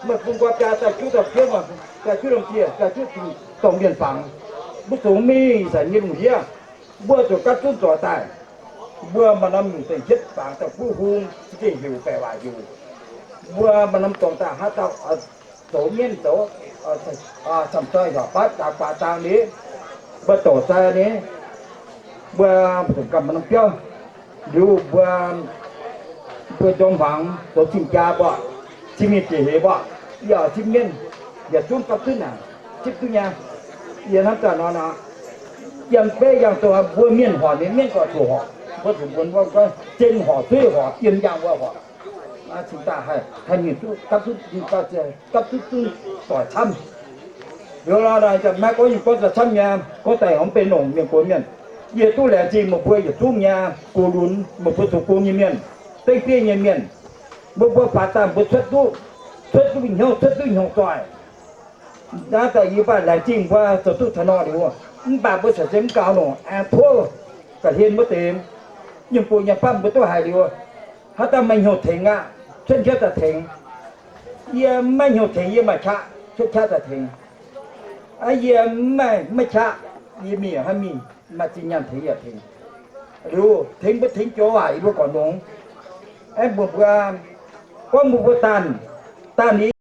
Meih bun nqoi biaa dauh juov dauh fu'jueiv maaih biaa juov lomh dieh, biaa juov dongh mienh fangx. Mbuo zuqc mingh zanc nyei lungh ndiev, mbuo zuqc gapv zunv zoix daaih. Mbuo maaih norm nyungc dengh hietv fangx daaih buov hung, za'gengh heuc baeqc waac heuc. Mbuo maaih norm dorngx daaih haaix dauh zoux mienv zoux, camv-zoih heuc baav daaih guaax zaang ni, mbuo dorc zai ni, mbuo mv dungx gamh maaih norm biauv. Liuz mbuo, mbuo njormh hmuangx zoux cing-jaa mbuo, cing mingh bieqc heix mbuo, yie oix zipv mienv, yietc zungv gapv zunv naaic, zipv duqv nyei. Yie hnamv daaih nor, yiem beiv yangh dongh mbuo mienh horc nyei mienv gorqv zuqc horc, mbuo zuqc mbuonx wuov gorngv zien horc, zueiv horc, yiem yangh wuov horc. Cingx daaih haih mingh duqv gapv duqv, gapv duqv zunv doic camv. Liuz nor, maiv gorngv nyungc gorngv daaih camv nyei, gorngv daaih mv benx longc mienh gox mienh. Yie duqv laengz zingh meih mbuo yietc zungv nyei gox lunx, meih mbuo zoux gong nyei mienh, dengv bieiv nyei mienh. Mbuo mbuo faaux daaih mbuo cuotv duqv, cuotv duqv hnyouv, cuotv duqv hnyouv zoih. Naaiv daaih yie mv baac laengz zingh mbuo zoux duqv taux nor liuz, mv baac mbuo caux jienv mv gaux longc aengx tov ga'hlen wuov deix nyungc-buoz nyei fatv mbuo duqv haiz liuz, haaix dauh maaih hnyouv tengx aqv, cuotv hnyouv daaih tengx. Yie maiv hnyouv tengx yie maaih qaqv cuotv qaqv daaih tengx. Yie maiv, maiv qaqv, yie mingh haaix mingh maaih zinh nyaanh tengx yaac tengx. Liuz tengx mbuo tengx joux waac yie mbuo gorqv longx. Aeqv, mbuo mbuo gorngv mbuo mbuo daanh, daanh ni